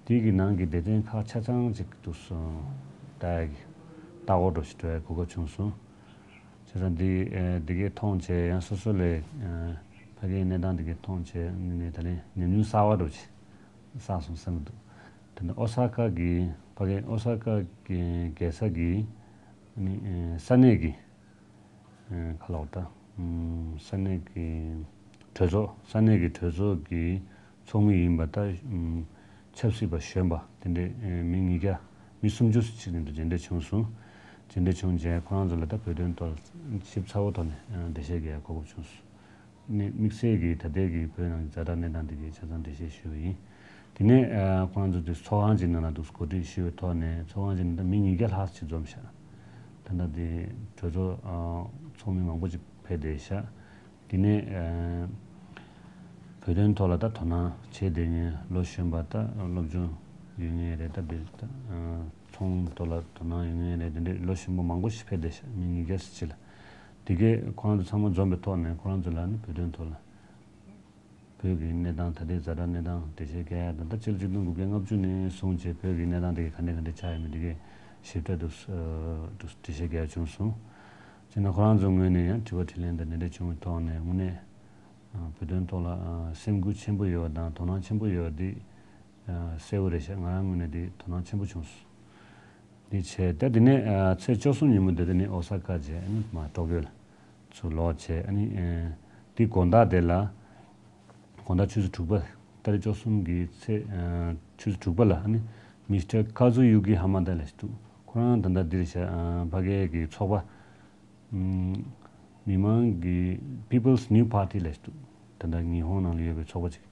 དེའི་གི་ནང་གི་སྡེ་ཚན་ཁག་ཆ་ཚང་ཅིག་འདུག་སོང་། ད་ཡ་གི་ལྟ་སྐོར་འགྲོ་ཞིག་འགྲོ་ཡ་གོ་སྐབས་བྱུང་སོང་། བྱས་ཙང་འདི་འདི་གའི་མཐོང་བྱས་ཡང་སོ་སོ་ལས་ཕ་གིའི་གནས་སྟངས་འདི་གའི་མཐོང་བྱས་ནས་ད་ལན་ཉམས་མྱོང་གསར་བ་འགྲོ་ཅིག་བསགས་སོང་བསམ་གི་འདུག་དེ་ནས་ཨོ་ས་ཀ་གི་ཕ་གིའི་ཨོ་ས་ཀ་གི་རྒྱལ་ས་གི་ས་གནས་ཀྱི་ཁ་ལོག་ད། ས་གནས་ཀྱི་གྲོས་ཚོགས་ས་གནས་ཀྱི་གྲོས་ཚོགས་ཀྱི་ཚོགས་མི་ཡིན་པ་ད། ཆབ་སྲིད་པ་གཞོན་པ་དེ་འདྲའི་མི་ཉིས་བརྒྱ་མི་སུམ་ཅུ་ཅིག་ནས་མཇལ་འཕྲད་བྱུང་སོང་། མཇལ་འཕྲད་བྱུང་རྗེས་ཁོ་རང་ཚོ་ལ་ད་བོད་དོན་ཐོག་ཞིབ་ཚགས་པོ་ཐོག་ནས་འགྲེལ་བཤད་རྒྱག་གོ་སྐབས་བྱུང་སོང་། ནས་དམིགས་བསལ་གྱིས་ད་ལྟའི་གི་བོད་ནང་གི་ཛ་དྲག་གནས་སྟངས་དེ་གའི་ཆ་ཚང་འགྲེལ་བཤད་ཞུས་པ་ཡིན། དེ་ནས་ཁོ་རང་ཚོ་དེ་ཚོགས་ཁང་ཅིག་ནང་ལ་འདུག་གོ་སྒྲིག་ཞུས་པའི་ཐོག་ནས་ཚོགས་ཁང་ཅིག་ནང་ད་མི་ཉིས་བརྒྱ་ལྷག་ཅིག་འཛོམས་ཤག་ད་ལྟ་དེ་གྲོས་ཚོགས་ཚོགས་མི་མང་པོ་ཅིག་ཕེབས་བསྡད་ཤག་དེ་ནས་བོད་དོན་ཐོག་ལ་ད་དོ་སྣང་བྱེད་བསྡད་མཁན་ལོ་གཞོན་པ་ད་སློབ་སྦྱོང་ཡོད་མཁན་རེད། ད་དེ་ད་ཚོང་ཐོག་ལ་དོ་སྣང་ཡོད་མཁན་རེད། དེ་འདྲའི་ལོ་གཞོན་པ་མང་པོ་ཞིག་ཕེབས་བསྡད་ཤག་མི་ཉིས་བརྒྱ་ཅིག་ལ། དེ་གས་ཁོ་རང་ཚོ་ཚང་མ་འཛོམས་པའི་ཐོག་ནས་ཁོ་རང་ཚོ་ལ་ནི་བོད་དོན་ཐོག་ལ་བོད་ཀྱི་གནས་སྟངས་ད་ལྟའི་ཛ་དྲག་གནས་སྟངས་འགྲེལ་བཤད་རྒྱག་ཡ་དང་། ད་སྤྱི་ལོ་ཆིག་སྟོང་དགུ་བརྒྱ་ལྔ་བཅུ་ནས་བཟུང་བྱས་བོད་ཀྱི་གནས་སྟངས་དེ་ག་འདྲ་ག་འདྲ་ཆགས་ཡོད་མེད་དེ་གས་ཞིབ་ཕྲ་དུ་འགྲེལ་བཤད་རྒྱག་ཡ་བྱུང་སོང་། བྱས་ན་ཁོ་རང་ཚོའི་ངོས་ནས་ཡང་དྲི་བ་དྲིས་ལན་དང་འདི་འདྲ་བྱུང་བའི་ཐོག་ནས་དངོས་གནས་བོད་དོན་ཐོག་ལ་སེམས་འགུལ་ཆེན་པོ་ཡོད་པ་དང་དོ་སྣང་ཆེན་པོ་ཡོད་པ་འདི་གསལ་པོ་རེད་ཤག་ང་རང་ངོས་ནས་འདི་དོ་སྣང་ཆེན་པོ་བྱུང་སོང་། འདི་བྱས་ད་འདི་ནས་ཚེས་བཅུ་གསུམ་ཉིན་མོ་འདི་ནས་ཨོ་ས་ཀ་བྱས་ཨ་ནི་མར་ཊོ་ཀིའོ་ལ་ཚུར་ལོག་བྱས། ཨ་ནི་འདི་དགོང་དག་དེ་ལ་དགོང་དག་ཆུ་ཚོད་དྲུག་པ་ཏ་རིག་བཅུ་གསུམ་གྱི་ཚེས་ཆུ་ཚོད་དྲུག་པ་ལ་ཨ་ནི་མི་སི་ཊར་ཀ་ཛུ་ཡུ་ཀི་ཧ་མ་ད་ལབ་ཞིག་འདུག་ཁོ་རང་ད་ལྟ་འདིར་ཕ་གིའི་གི་ཚོགས་པ་མི་མང་གི་People's New Party ལབ་ཞིག་འདུག་ད་ལྟ་ཉི་ཧོང་ནང་ལ་ཡོད་པའི་ཚོགས་པ་ཅིག་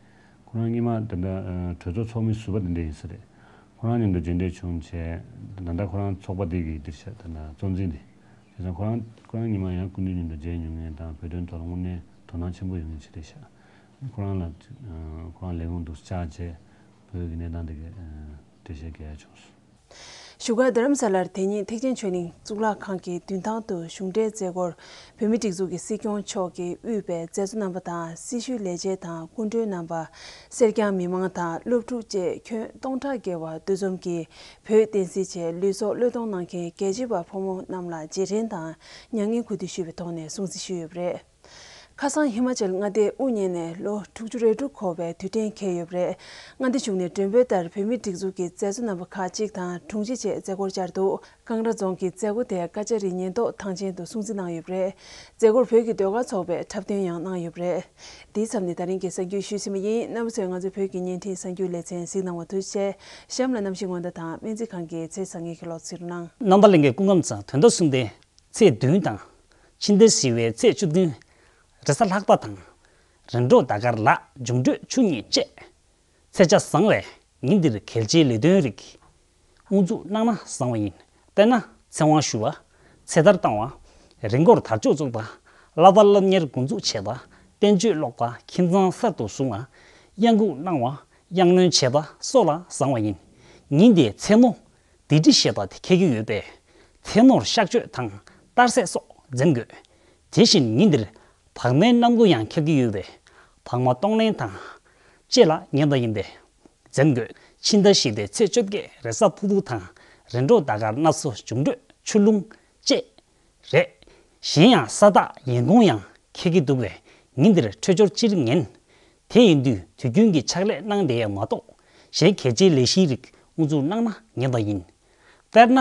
ཁོ་རང་སྔོན་མ་ད་ལྟ་གྲོས་ཚོགས་ཚོགས་མི་ཟུར་པ་དེ་འདྲ་ཡིན་ས་རེད། ཁོ་རང་མཉམ་དུ་མཇལ་འཕྲད་བྱུང་བྱས་ད་ལྟ་ཁོ་རང་ཚོགས་པ་དེ་གི་འདིར་ད་ལྟ་གཙོ་འཛིན་དེ། བྱས་ཙང་ཁོ་རང་ཁོ་རང་སྔོན་མ་ཡང་སྐུ་མདུན་མཉམ་དུ་མཇལ་མྱོང་མཁན་དང་བོད་དོན་ཐོག་ལ་དངོས་གནས་དོ་སྣང་ཆེན་པོ་ཡོད་མཁན་ཅིག་རེད་ཤག་ཁོ་རང་ལ་ཁོ་རང་ལས་ཁུངས་འདུག་བཅར་བྱས་བོད་ཀྱི་གནས་སྟངས་དེ་ག་འགྲེལ་བཤད་རྒྱག་ཡ་བྱུང་སོང་། བཞུགས་སྒར་རྡ་རམ་ས་ལར་དེ་ཉིན་ཐེག་ཆེན་ཆོས་གླིང་གཙུག་ལག་ཁང་གི་མདུན་ཐང་དུ་གཞུང་འབྲེལ་མཛད་སྒོར་བོད་མིའི་སྒྲིག་འཛུགས་ཀྱི་སྲིད་སྐྱོང་མཆོག་གིས་དབུས་པའི་མཛད་གཙོ་རྣམ་པ་དང་སྲི་ཞུའི་ལས་བྱེད་དང་སྐུ་མགྲོན་རྣམ་པ། སེར་སྐྱ་མི་མང་དང་སློབ་ཕྲུག་བཅས་ཁྱོན་སྟོང་ཕྲག་བརྒལ་བ་འདུ་འཛོམས་ཀྱིས་བོད་བསྟན་སྲིད་ཆེད་ལུས་སྲོག་བློས་གཏོང་གནང་མཁན་རྒྱལ་གཅེས་པ་ཕོ་མོ་རྣམས་ལ་རྗེས་དྲན་དང་མྱ་ངན་གུས་འདུད་ཞུས་པའི་ཐོག་ནས་སྲུང་བརྩི་ཞུས་ཡོད་པ་རེད། ཁ་སང་ཧི་མ་ཅལ་མངའ་སྡེའི་དབུ་བརྙེས་ནས་ལོ་དྲུག་ཅུ་རེ་དྲུག་འཁོར་བའི་དུས་དྲན་འཁེལ་ཡོད་པ་རེད། མངའ་སྡེ་གཞུང་ནས་མགྲོན་འབོད་ལྟར་བོད་མིའི་སྒྲིག་འཛུགས་ཀྱི་མཛད་གཙོ་རྣམ་པ་ཁག་ཅིག་དང་དྲུང་ཆེ་བཅས་མཛད་སྒོར་བཅར་འདུག་ཀང་ར་རྫོང་གི་མཛད་སྒོ་དེ་ཀ་ཅ་རི་ཉེན་རྟོག་ཐང་ཆེན་དུ་སྲུང་བརྩི་གནང་ཡོད་པ་རེད། མཛད་སྒོར་བོད་ཀྱི་ཟློས་གར་ཚོགས་པས་འཁྲབ་སྟོན་ཡང་གནང་ཡོད་པ་རེད། འདིའི་མཚམས་ནས་ད་རིང་གི་གསར་འགྱུར་ཞུས་ཟིན་པ་ཡིན། རྣམ་པ་ཚོས་ང་ཚོའི་བོད་ཀྱི་བརྙན་འཕྲིན་གསར་འགྱུར་ལེ་ཚན་གཟིགས་གནང་བར་ཐུགས་རྗེ་ཆེ། གཤམ་ལ་གནམ་གཤིས་སྔོན་བརྡ་དང་སྨན་རྩིས་ཁང་གི་ཚེས་བཟང་ངན་གྱི་ལོ་ཚིགས་རུ་གནང་། རྣམ་པ་ལྷན་རྒྱས་སྐུ་ཁམས་བཟང་། དོན་དག་གསུམ་ལྡན། ཚེས་བདུན་དང་། ཕྱི་ཟླ་བཞི་པའི་ཚེས་བཅུ་བདུན། རེས་གཟའ་ལྷག་པ་དང་། རེས་འགྲོགས་ཟླ་སྐར་ལག་འབྱུང་འཕྲོད་ཆུ་གཉིས་བཅས། ཚེས་ཆ་བཟང་བས་ཉིན་འདིར་གལ་ཆེའི་ལས་དོན་རིགས་དབུ་འཛུགས་གནང་ན་བཟང་བ་ཡིན། དཔེར་ན། ཚེ་དབང་ཞུ་བ། ཚེ་ཐར་བཏང་བ། རི་མགོར་དར་ལྕོག་བཙུགས་པ། བསླབ་པ་སློབ་གཉེར་འགོ་འཛུགས་བྱེད་པ། བསྟན་བཅོས་ཀློག་པ། ཁྱིམ་ཚང་གསར་དུ་བཟུང་བ། གཡང་འགུགས་གནང་བ། གཡང་གནོན་བྱེད་པ་སོགས་ལ་བཟང་བ་ཡིན། ཉིན་དེའི་མཚན་མོ། སྡིག་སྒྲིབ་ཞེས་པ་དེ་འཁེལ་གྱི་ཡོད་པས། མཚན་མོར་གཤགས་བཅོས་དང་གཏར་སྲེག་སོགས་འཛེམ་དགོས། དེ་བཞིན་ཉིན་འདིར་བག་མའི་གནམ་སྒོ་ཡང་འཁེལ་གྱི་ཡོད་པས། བག་མ་གཏོང་ལེན་དང་བཅས་ལ་ཉེས་པ་ཡིན་པས་འཛེམ་དགོས། ཕྱི་ཟླ་བཞི་པའི་ཚེས་བཅོ་བརྒྱད་རེས་གཟའ་ཕུར་བུ་དང་། རེས་འགྲོགས་ཟླ་སྐར་སྣ་ཚོགས་འབྱུང་འཕྲོད་ཆུ་ཀླུང་བཅས་རེད། གཞན་ཡང་ས་བདག་ཡན་གུང་ཡང་འཁེལ་གྱི་འདུག་པས། ཉིན་འདིར་འཕྲོད་སྦྱོར་སྤྱིར་ངན། དེ་ཡིན་དུས་དུས་རྒྱུན་གྱི་ཕྱག་ལས་གནང་བསྡད་ཡ་མ་གཏོགས། གཞན་གལ་ཆེའི་ལས་གཞིའི་རིགས་དབུ་འཛུགས་གནང་ན་ཉེས་པ་ཡིན། དཔེར་ན།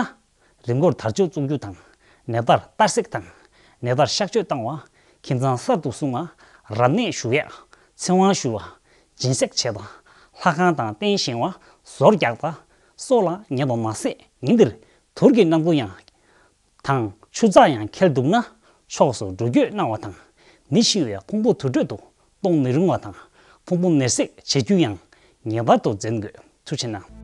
རི་མགོར་དར་ལྕོག་བཙུགས་རྒྱུ་དང་། ནད་པར་གཏར་སྲེག་དང་། ནད་པར་གཤགས་བཅོས་བཏང་བ། ཁྱིམ་ཚང་གསར་དུ་བཟུང་བ། རབ་གནས་ཞུ་ཡག་ཚེ་དབང་ཞུ་བ། སྦྱིན་སྲེག་བྱེད་པ། ལྷ་ཁང་དང་རྟེན་བཞེངས་པ། ཟོར་རྒྱག་པ་སོགས་ལ་ཉེས་པ་མ་ཟད། ཉིན་འདིར་དུར་གྱི་གནམ་སྒོ་ཡང་དང་ཆུ་ཚགས་ཡང་འཁེལ་འདུག་ན། ཕྱོགས་སུ་འགྲོ་སྐྱོད་གནང་བ་དང་། མི་ཤི་བའི་ཕུང་པོ་དུར་ཁྲོད་དུ་གཏོང་མི་རུང་བ་དང་། ཕུང་པོ་མེར་སྲེག་བྱེད་རྒྱུ་ཡང་ངེས་པར་དུ་འཛེམ་དགོས། ཐུགས་རྗེ་གནང་།